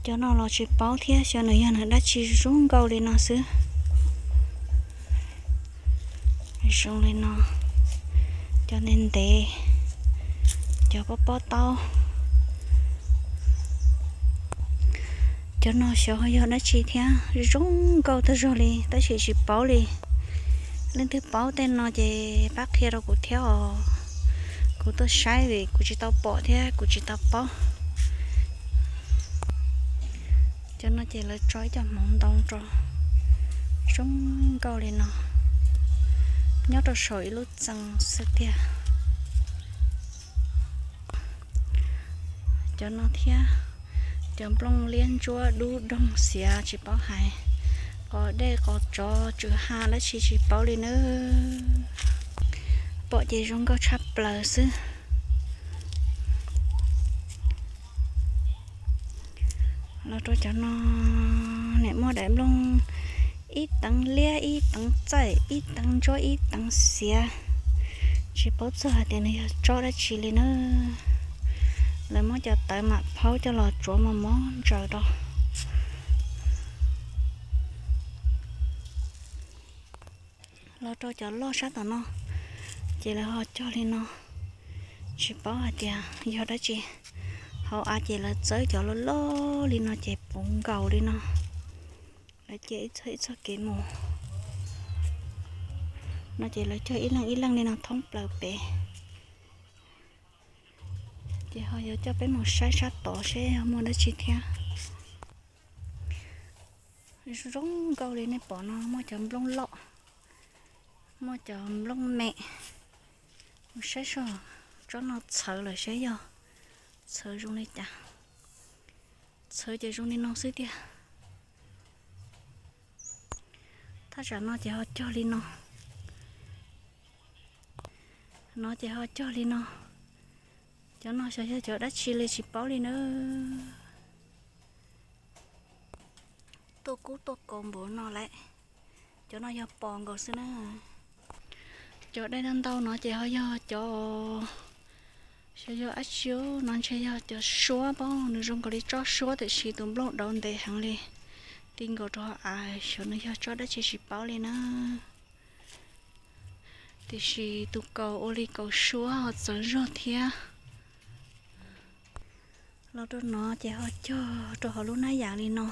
Cov no los tsis paub thiab, xyov nws yog nws dab tsi zoo nkauj li no xwb. Zoo li no, cov ntev ntev, cov pob pob taub. Cov no xyov yog dab tsi thiab, zoo nkauj tag zog li tab sis tsis paub li. Leej twg paub tej no ces pab qhia rau kuv thiab os. Kuv tuaj saib vim kuv tsis tau pom thiab kuv tsis tau paub. Cov no ces lawv tso ib co hmoov ntoo rau, zoo nkauj li no, nyob rau saum ib lub txee xwb tiag. Cov no thiab, cov nplooj liab ntsuab dub doog xiav tsis paub hais, qos dej qos tsov tsw ha dab tsi tsis paub li nawb. Pom ces zoo nkauj tshaj plaws xwb. Los rau cov no, nim muaj daim nplooj ib teev liab ib teev txaij ib teev ntsuab ib teev xiav, tsis paub txog hais tias nws yog tsob dab tsi li na. Lawv muab cov tawv mam phaub coj los tsuav mos mos ntsaws rau. Los rau cov loj sab tom no, ces lawv ho cog li no, tsis paub hais tias yog dab tsi. Hauv av ces lawv txawb cov loj loj li no ces puv nkaus li no, lawv cia ib txoj ib txoj kev mus. No ces lawv cog ib leeg ib leeg li no thoob plaws pem. Ces ho yuav coj peb mus saib sab tod seb ho muaj dab tsi thiab. Zoo nkauj li nej pom no, muaj cov nplooj loj, muaj cov nplooj me. Mus saib seb tsob no txhawv lawm seb yog txhawv zoo li cas. Txhawv ces zoo li no xwb tiag. Thaj tsam no ces ho cog li no. No ces ho cog li no. Cov no xyov yog cov dab tsi li tsis paub li na. tuaj kub tuaj kaus npaum no lawm. Cov no yog pos nkaus xwb na. Cov dej ntau ntau no ces ho yog cov, xyov yog dab tsi no, ntshe yog cov suab pob, nws zoo nkaus li tsob suab tiam sis tus nplooj dauv ntev heev li, ti nkaus rau hauv av, xyov nws yog tsob dab tsi tsis paub li na. Tiam sis tus kaus ua li kaus suab ho txawv zog thiab. Los rau no ces ho cog rau hauv lub hnab yas li no.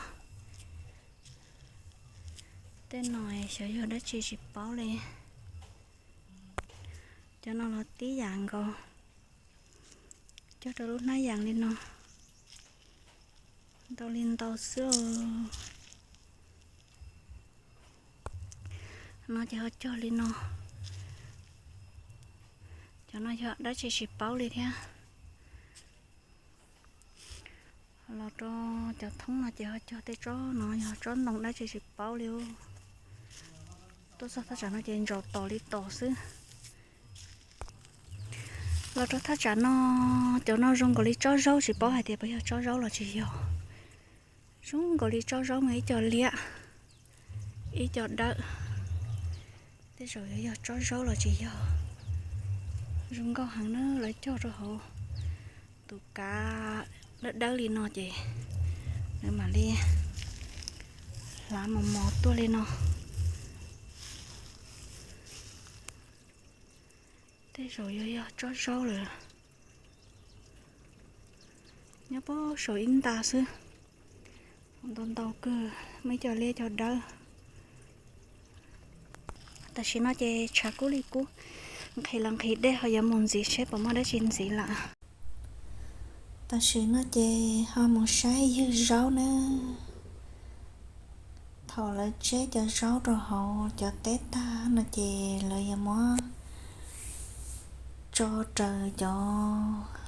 Tej no xyov yog dab tsi tsis paub li. Cov no los tib yam nkaus, cog rau lub hnab yas li no, ntau li ntau xwb. No ces ho cog li no. Cov no yog dab tsi tsis paub li thiab. Los rau cov thoob no ces ho cog tej tsob no yog tsob ntoo dab tsi tsis paub li. Tuaj txog thaj tsam no ces ntsaum tom li tom xwb. Los rau thaj tsam no, cov no zoo nkaus li tsob zaub, tsis paub hais tias puas yog tsob zaub los tsis yog. Zoo nkaus li tsob zaub mas ib co liab, ib co dawb. Tej zaum yuav yog tsob zaub los tsis yog. Zoo nkauj heev na, lawv cog rau hauv tus kav dawb dawb li no ces nws mam li hlav mos mos tuaj li no. Tej zaum yuav yog tsob zaub lawm. Nyob puag saum ib nta xwb, ntau ntau kawg, muaj ib co liab co dawb. Tam sim no ces tshav kub li kub, nqhis los nqhis dej ho yuav mus ntxiv seb puas muaj dab tsi ntxiv lawm. Tam sim no ces ho mus saib ywg zaub nawb. Thaum lawv tseb cov zaub rau hauv cov teb tag no ces lawv yuav muab tso raws cov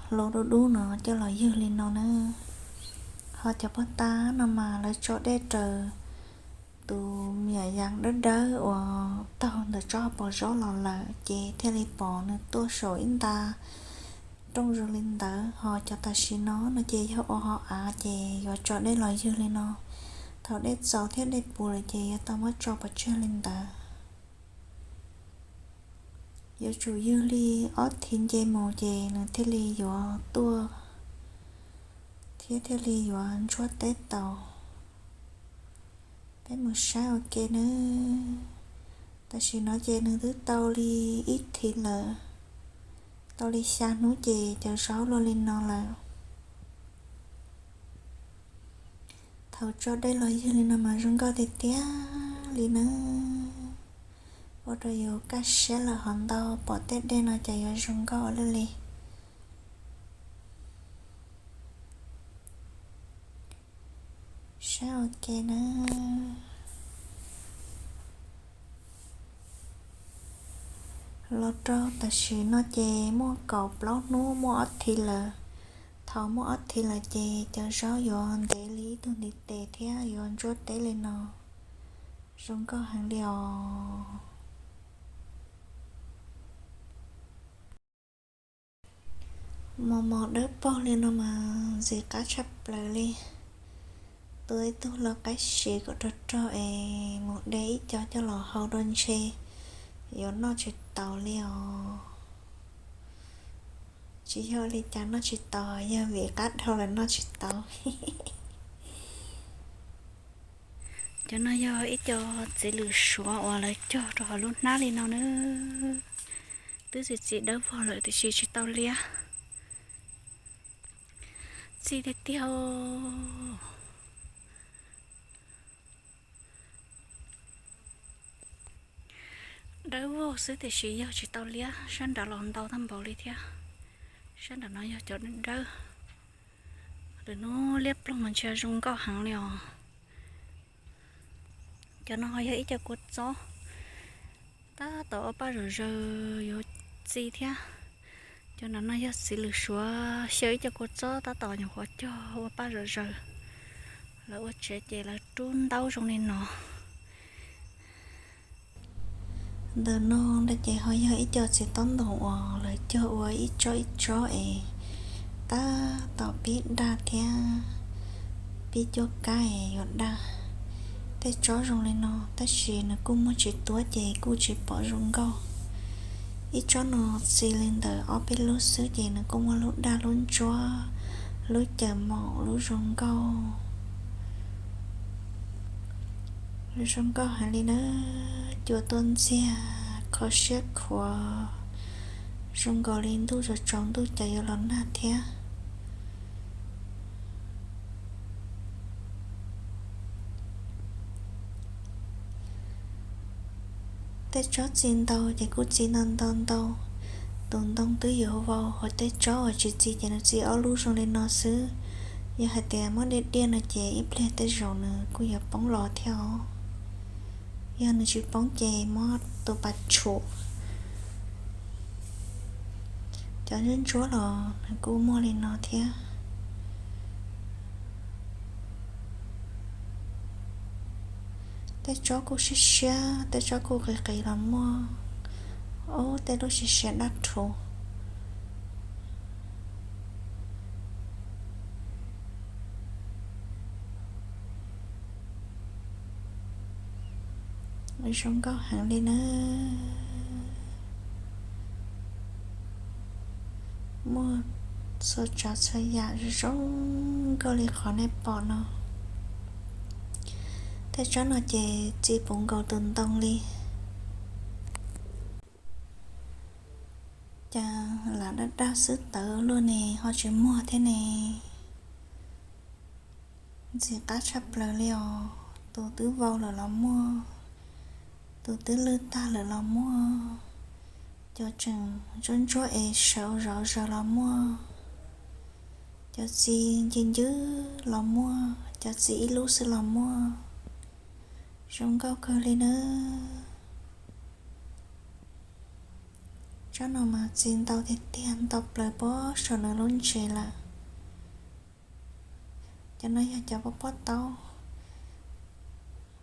hlau dub dub no coj los ywg li no na. Ho cov puag ta no mas lawv tso dej raws tus me nyuam yas dawb dawb uas taug ntawm tsob pos zaub los lawm ces thiaj li pom nws tuaj saum ib nta rooj zoo li ntawd. Ho cov tam sim no no ces yog ua hauv av ces yuav tso dej los ywg li no. Thaum dej txaus thiab dej puv lawm ces yuav tau muab tso pov tseg li ntawd. Yuav tsum ywg li ob thiv nce mus ces nws thiaj li yuav tuaj thiab thiaj li yuav ntsuab teb tau. Peb mus saib ua ke nawb. Tam sim no ces nws twb tau li ib thiv lawm, tau li xya hnub ces cov zaub luaj li no lawm. Thaum tso dej los ywg li no mas zoo nkauj tiag tiag li nawb. Ua rau yus kaj siab lawm hov ntau, pom tej dej no ces yuav zoo nkauj ua luaj li. Saib ua ke nawb. Los rau tam sim no ces muaj kaum plaub hnub, muaj ob thiv lawm. Thaum muaj ob thiv lawm ces cov zaub yuav ntev li ib tug ntiv tes thiab yuav ntsuab teb li no. Zoo nkauj heev li os. Mos mos dawb paug li no mas ntxim qab tshaj plaws li. Tua ib tug lau qaib siv kom rog rog es mus de ib co coj los hau rau ntshe yuav noj tsis taus li os. Tsis yog li cas noj tsis taus, yog vim qab dhau lawm noj tsis taus. Cov no yog ib co txiv lwm suav uas lawv cog rau hauv lub hnab li no nawb. Twb txi txiv dawb vog lawm tiam sis tsis tau liab. Txi tiag tiag. Dawb vog xwb tiam sis yog tsis tau liab, sab nrad los ntau tag npaum li thiab. Sab nram no yog cov dawb dawb. Lwm hnub liab ploog mas ntshe zoo nkauj heev li os. Cov no ho yog ib co kua txob, tab tom ua paj zom zaws yuav txi thiab. Cov nram no yog txiv lwm suav xyaw ib co kua txob tab tom nyuam qhuav cog ua paj zom zaws. Lawv ua tsev ces lawv rub ntaub zoo li no. Ntawm no ces ho yog ib co txiv taub ntoos uas lawv cog ua ib tsob ib tsob es tab tom pib daj thiab pib cuab kab es yuav daj. Tej tsob zoo li no tab sis nws kuj muaj tsis tuab ces kuj tsis pom zoo nkauj. Ib tsob no txi li ntawm ob peb lub xwb ces nws kuj muaj lub daj lub ntsuab, lub cawm maum, lub zoo nkauj. Lub zoo nkauj heev li na, cua tuaj ntxiag, kho siab khuav, zoo nkaus li ntuj tsaus tsaus ntuj cas yuav los nag thiab. Tej tsob txi ntau ces kuj txi ntau ntau ntau. Tus ntoo twb yuav vau, hos tej tsob uas tsis txi ces nws txi ob lub zoo li no xwb. Yog hais tias muab diaj diaj no ces ib pliag tej zaum nws kuj yuav poob los thiab os. Yog nws tsis poob ces muab tus pas tshum. Cov ntsuab ntsuab los nws kuj muaj li no thiab. Tej tsob kuj siab siab, tej tsob kuj qis qis los muaj. Ub, tej lub siav siav dab rhuv. Zoo nkauj heev li na. Muaj txhua tsav txhua yam zoo nkauj li qhov nej pom no. Tej tsob no ces txi puv nkaus tus ntoo li. Cas lam daj daj xwb tawv luaj ne ho tsis muag thiab ne. Ntxim qab tshaj plaws li os, tus twb vau lawm los muaj, tus twb lwj tag lawm los muaj, cov tseem ntsuab ntsuab es sawv zov zaws los muaj, cov txi ncw ncwb los muaj, cov txi ib lub xwb los muaj. Zoo nkauj kawg li nawb. Tsob no mas txi ntau tiag tiag, ntau plaws puag saum nws lub ntses lawm. Cov no yog cov pob pob taub,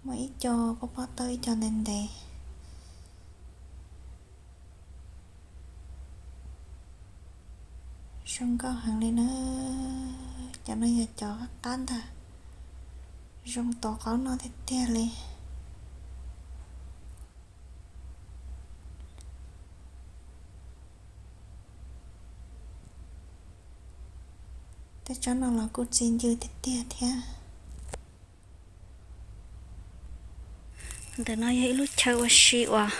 muaj ib co pob pob taub ib co ntev ntev. Zoo nkauj heev li na. Cov no yog cov qab qab ntag, zoo tos qaub noj tiag tiag li. Tej tsob no los kuj txi ncw tiag tiag thiab. Ntawm no yog ib lub chaw ua si uas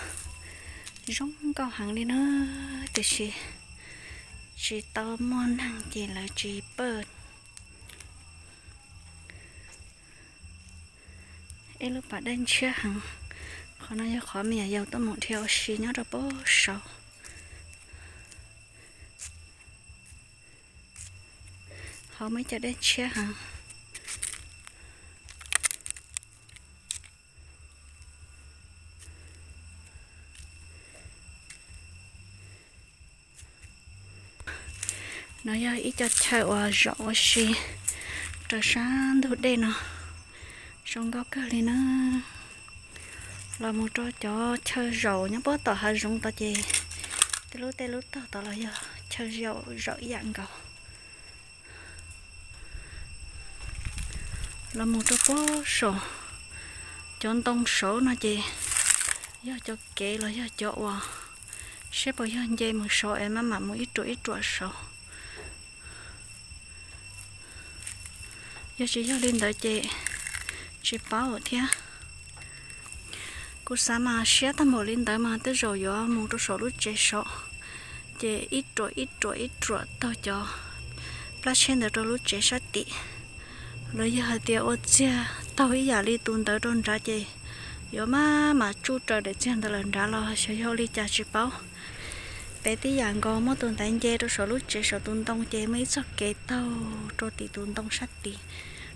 zoo nkauj heev li na, tiam sis tsis tau muaj neeg ces lawv tsis pawj. Ib lub pas dej ntshiab heev. Qhov no yog qhov me nyuam yaus tuaj mus dhia ua si nyob rau pem saud. Hauv muaj ib co dej ntshiab heev. No yog ib co chaw uas zaum ua si rau sab ntug dej no, zoo nkauj kawg li na. Los mus rau cov chaw zaum nyob puag tom hav zoov tod ces tej lub tej lub tog tod los yog chaw zaum zaum ib yam nkaus. Los mus rau puag saum cov ntoo saud no ces yog cov kev los yog cov uas seb puas yog nce mus saud es maj mam mus ib ruam ib ruam saud. Yog tsis yog li ntawd ces tsis paub thiab. Kuv xav mas siab tag npaum li ntawd mas tej zaum yuav mus rau saum lub tsev saud, ces ib ruam ib ruam ib ruam taug cov plab tsheb ntawd rau lub tsev sab tim. Los yog hais tias ua txiag taug ib yam li tus ntawd rau nrad ces yuav maj mam tsuj raws daim txiag ntawd lawm nrad los xyov yog ua li cas tsis paub. Pem tib yam nkaus muaj tus ntaiv nce rau saum lub tsev saum tus ntoo ces muaj ib txoj kev taug rau tim tus ntoo sab tid,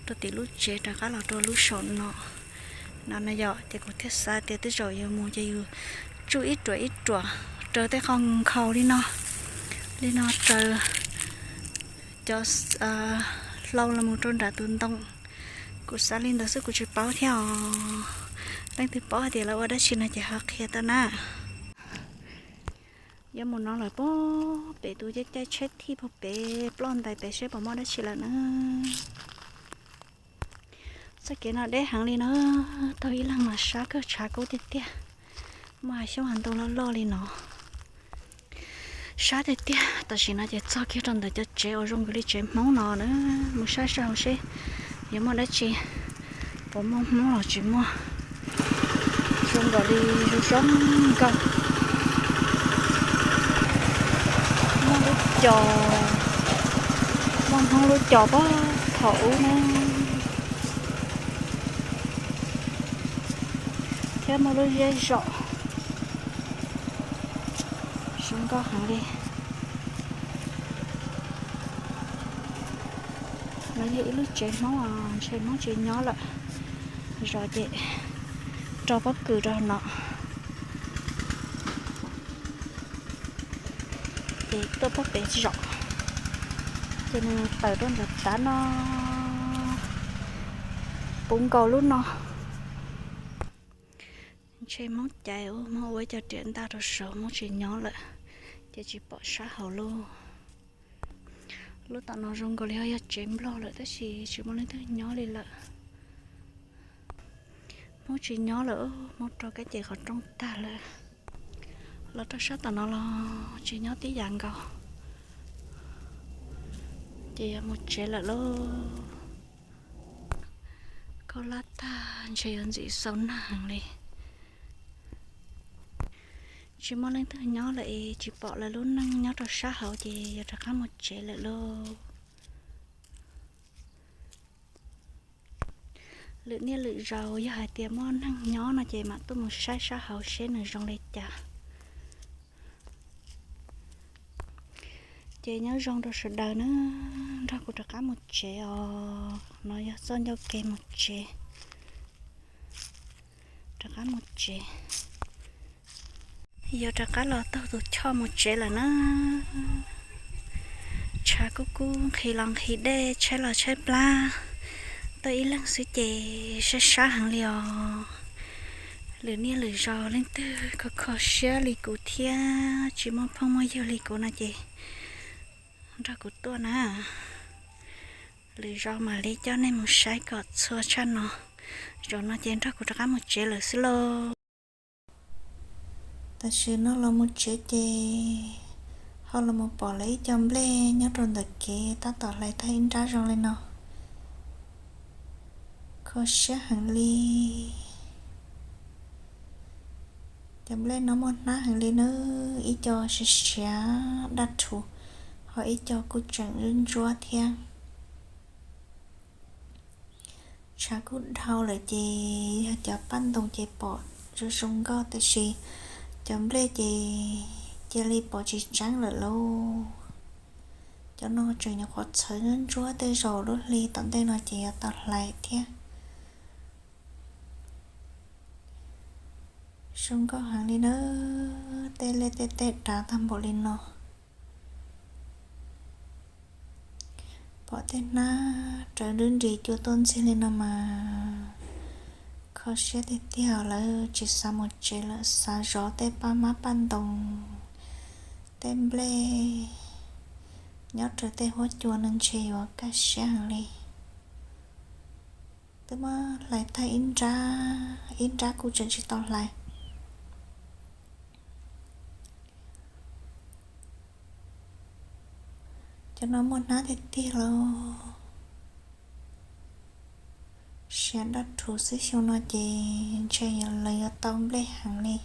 rau tim lub tsev rov qab los rau lub saum no. No no yom, ces kuv thiaj xav tias tej zaum yus mus ces yus tsuj ib ruam ib ruam raws tej qhov nkhaus li no, li no raws cov hlau los mus rau nram tus ntoo. Kuv xav li ntawd xwb kuv tsis paub thiab os. Leej twg paub hais tias lawv ua dab tsi no ces ho qhia tau na. Yuav mus no lawm puag pem tus caij caij tsheb thij puag pem ploj ntais pem seb puas muaj dab tsi lawm na. Txoj kev no deb heev li na, taug ib leeg mas sab kawg, tshav kub tiag tiag. Muaj hav xyoob hav ntoo loj loj li no, sab tiag tiag. Tam sim no ces txog kiag rau ntawm cov tsev uas zoo nkaus li tsev Hmoob no na, mus saib saib hauv seb yuav muaj dab tsi, puas muaj Hmoob los tsis muaj. Zoo nkaus li zoo zoo nkauj. Muaj lub co, muaj Hmoob lub co puag thaum ub na, thiab muaj lub zeb zom, zoo nkauj heev li. No yog ib lub tsev Hmoob, ntshe Hmoob tsis nyob lawm, zov ces rau pob kws rau no, ces tuaj pob pem zom, ces nws tawm rau ntawm tav no, puv nkaus lub no. Ntshe Hmoob caiv, Hmoob ua ib co riam ntaj rau saud, Hmoob tsis nyob lawm, ces tsis pom sab hauv lauj. Lub tom no zoo nkaus li ho yog tsev Nplog lawm tab sis tsis muaj leej twg nyob li lawm. Hmoob tsis nyob lawm, Hmoob rau kab ces qhov rooj tag lawm. Los rau sab tom no los tsis nyob tib yam nkaus, ces yog mus tsev lawm lauj. Khaub hlab tag ntshe yuav ntxim xau nag heev li. Tsis muaj leej twg nyob lawm es tsis pom lawv lub neej nyob rau sab hauv ces yuav rov qab mus tsev lawm lauj. Lwm niaj lwm zaus yog hais tias muaj neeg nyob no ces mam tuaj mus saib sab hauv seb nws zoo li cas. Ces nyob zoo rau sawv daws na, nrog kuv rov qab mus tsev os. No yog txoj ncauj ke mus tsev, rov qab mus tsev. Yuav rov qab los taug tus choj mus tsev lawm na. Tshav kub kub nqhis los nqhis dej, tshaib los tshaib plab, tuaj ib leeg xwb ces sab sab heev li os. Lwm niaj lwm zaus leej twg kho kho siab li kuv thiab tsis muaj phooj muaj ywg li kuv no ces nrog kuv tuaj na. Lwm zaus mam li coj nej mus saib kom txhua tshaj no. Zaum no ces nrog kuv rov qab mus tsev lawm xwb lauj. Tam sim no los mus tsev ces ho los mus pom lawv ib co nplej nyob rau ntawm kev tab tom hlais tag ib nrab zoo li no. Kho siab heev li. Cov nplej no muaj hnab heev li nawb, ib co siav siav daj rhuv, ho ib co kuj tseem ntsuab ntsuab thiab. Tshav kuj dhau lawm ces yog cov paj ntoos ces pom zoo zoo nkauj tab sis cov nplej ces cia li pom tsis tseeb lawm lauj. Cov no tseem nyuam qhuav txhawv ntsuab ntsuab, tej zaum lub hli tom ntej no ces yuav tau hlais thiab. Zoo nkauj heev li nawb, tej liaj tej teb dav tag npaum li no. Pom tej hnab rawv dub nris cua tuaj ntxiag li no mas kho siab tiag tiag, lawv tsis xav mus tsev lawm, xav zov tej paj mab paj ntoos, tej nplej nyob rau tej huab cua no ntshe yuav kaj siab heev li. Twb muab hlais tag ib nrab, ib nrab kuj tseem tsis tau hlais. Cov no muaj hnab tiag tiag lauj. Siav daj rhuv xwb, xyoo no ces ntshe lawv yuav tau nplej heev li.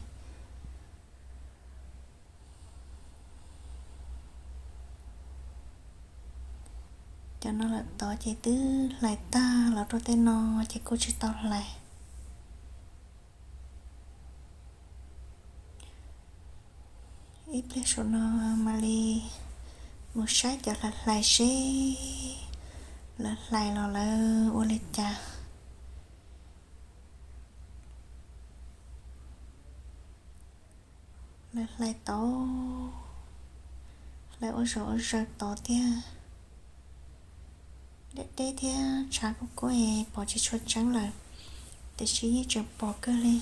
Cov no lawm tod ces twb hlais tag, los rau tej no ces kuj tsis tau hlais. Ib pliag saum no mam li mus saib cov hlais hlais seb lawv hlais los lawv ua li cas. Lawv hlais tod, hlais ua zog ua zaws tod thiab. Deb deb thiab tshav kub kub es pom tsis tshua tseeb lawm, tiam sis yeej tseem pom kawg li.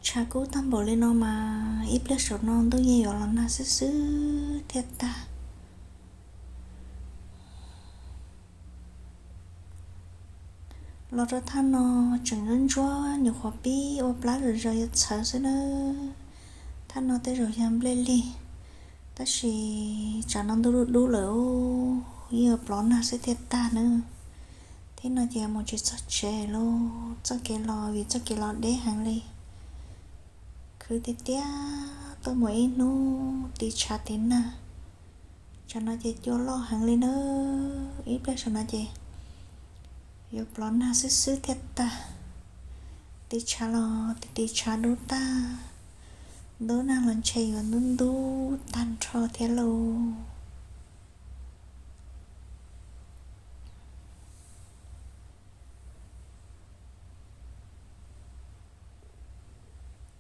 Tshav kub tag npaum li no mas ib pliag saum no ntuj yeej yuav los nag xwb xwb thiaj tag. Los rau thaj no tseem ntsuab ntsuab, nyuam qhuav pib ua plab zom zaws yuav txhawv xwb nawb. Thaj no tej zaum yog nplej lig, tab sis tsam no ntuj dub dub lawm, yeej yuav plov nag xwb thiaj tag nawb. Thiab no ces mus tsis txog tsev lauj, txoj kev los vim txoj kev los deb heev li. Khwv tiag tiag, tuaj mus ib hnub tiv tshav tiv nag. Tsam no ces cua loj heev li nawb, ib pliag saum no ces yuav plov nag xwb xwb thiaj tag. Tiv tshav los tiv tiv tshav dub tag, ntub nag los ntshe yuav ntub ntub tag nrho thiab lauj.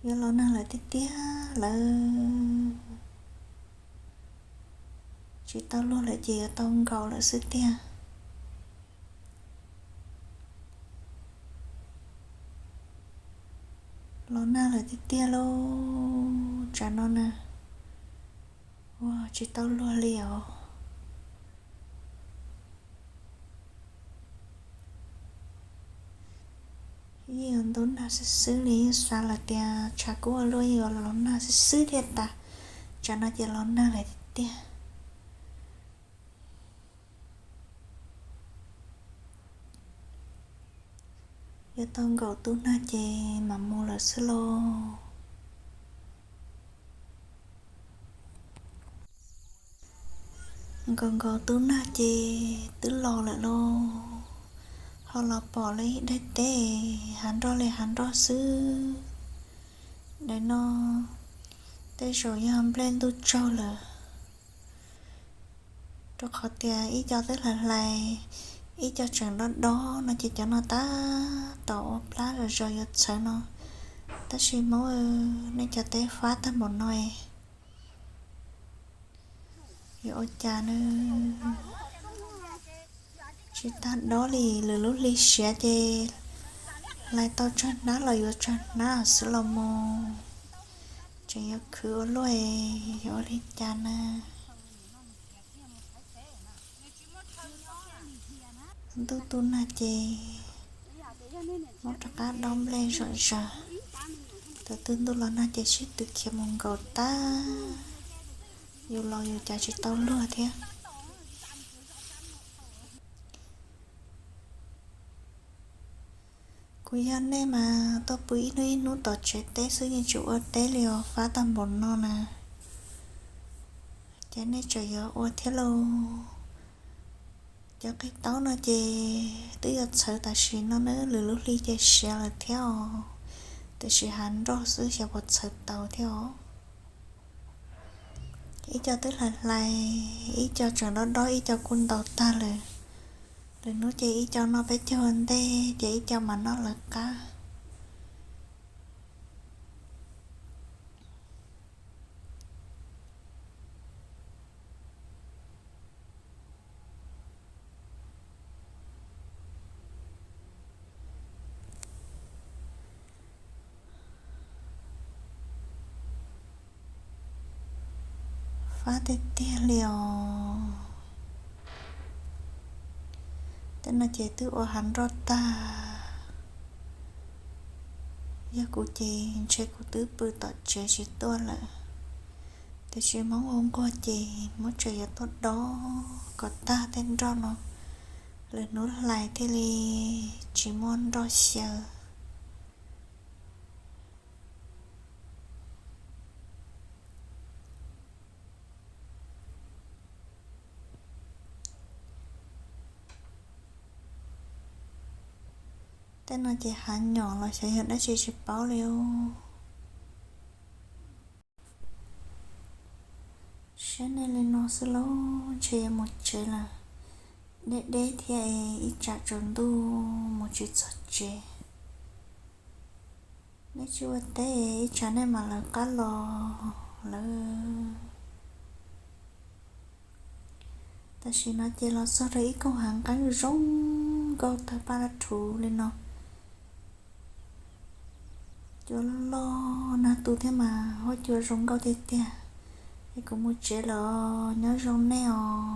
Yuav los nag lawm tiag tiag lawm. Tsis tau luag lawm ces yuav tau nkaum lawm xwb tiag. Los nag lawm tiag tiag lauj, tsam no na. Ua tsis tau luag li os. Yeej yuav ntub nag xwb xwb li, yeej xav lawm tias tshav kub ua luaj yeej yuav los nag xwb xwb thiaj tas. Tsam no ces los nag lawm tiag tiag. Yuav tau nkaum tu nag ces mam mus lawm xwb lauj. Nkaum nkaum tu nag ces twb los lawm lauj. Ho los pom li daim teb hav nroj li hav nroj xwb. Daim no tej zaum yog nplej ntuj tsaug lawm, rau qhov tias ib co twb hlais hlais, ib co tseem dob dob no ces cov no tab tom ua plab zom zaws yuav txhawv no. Tab sis Hmoob, nej cov teb fab tag npaum no, yuav ua cas ne? Tsis tag dob li, lwm lub hli siav ces hlais tau tsawg hnab los yuav tsawg hnab xwb los mus. Tseem yuav khwv ua luaj, yuav ua li cas na? Ntuj tu nag ces muab rov qab dob nplej zom zaws. Tus twg ntuj los nag ces sib tw khiav mus nkaum tag, yus los yus cav tsis tau luag thiab. Kuv yog nej mas tuaj pw ib hnub ib hnub tom tsev teb xwb yeej tsis ua teb li os, fab tag npaum no na. Ces nej tseem yuav ua thiab lauj. Cov qig taub no ces twb yuav txhawv tam sim no na, lwm lub hli ces siav lawm thiab os. Tiam sis hav nroj xwb xyov puas txhawv tau thiab os. Ib co twb hlais hlais, ib co tseem dob dob, ib co kuj ntaus tag lawm. Lwm hnub ces ib co noj peb caug ua ntej ces ib co mam noj lawv qab. Fab tiag tiag li os. Tej no ces twb ua hav nroj tag. Yog kuv ces ntshe kuv twb pw tom tsev tsis tuaj lawm. Tiam sis Hmoob ua nquag ces Hmoob tseem yuav tuaj dob kom tag tej nroj no, lwm hnub hlais thiaj li tsis muaj nroj xyaw. Tej no ces hav nyom los xyov yog dab tsi tsis paub li os. Siab nej li no xwb lauj, ntshe yuav mus tsev lawm. Deb deb thiab es ib tsam tsaus ntuj mus tsis txog tsev. Nej tsis ua teb ib tsam nej mam lawv qab los lawm. Tam sim no ces los txog rau ib koog hav nqeeb zoo nkauj tawg paj dab rhuv li no. Cua loj nag tu thiab mas huab cua zoo nkauj tiag tiag. Es kuv mus tsev lawm, nyob zoo nej os.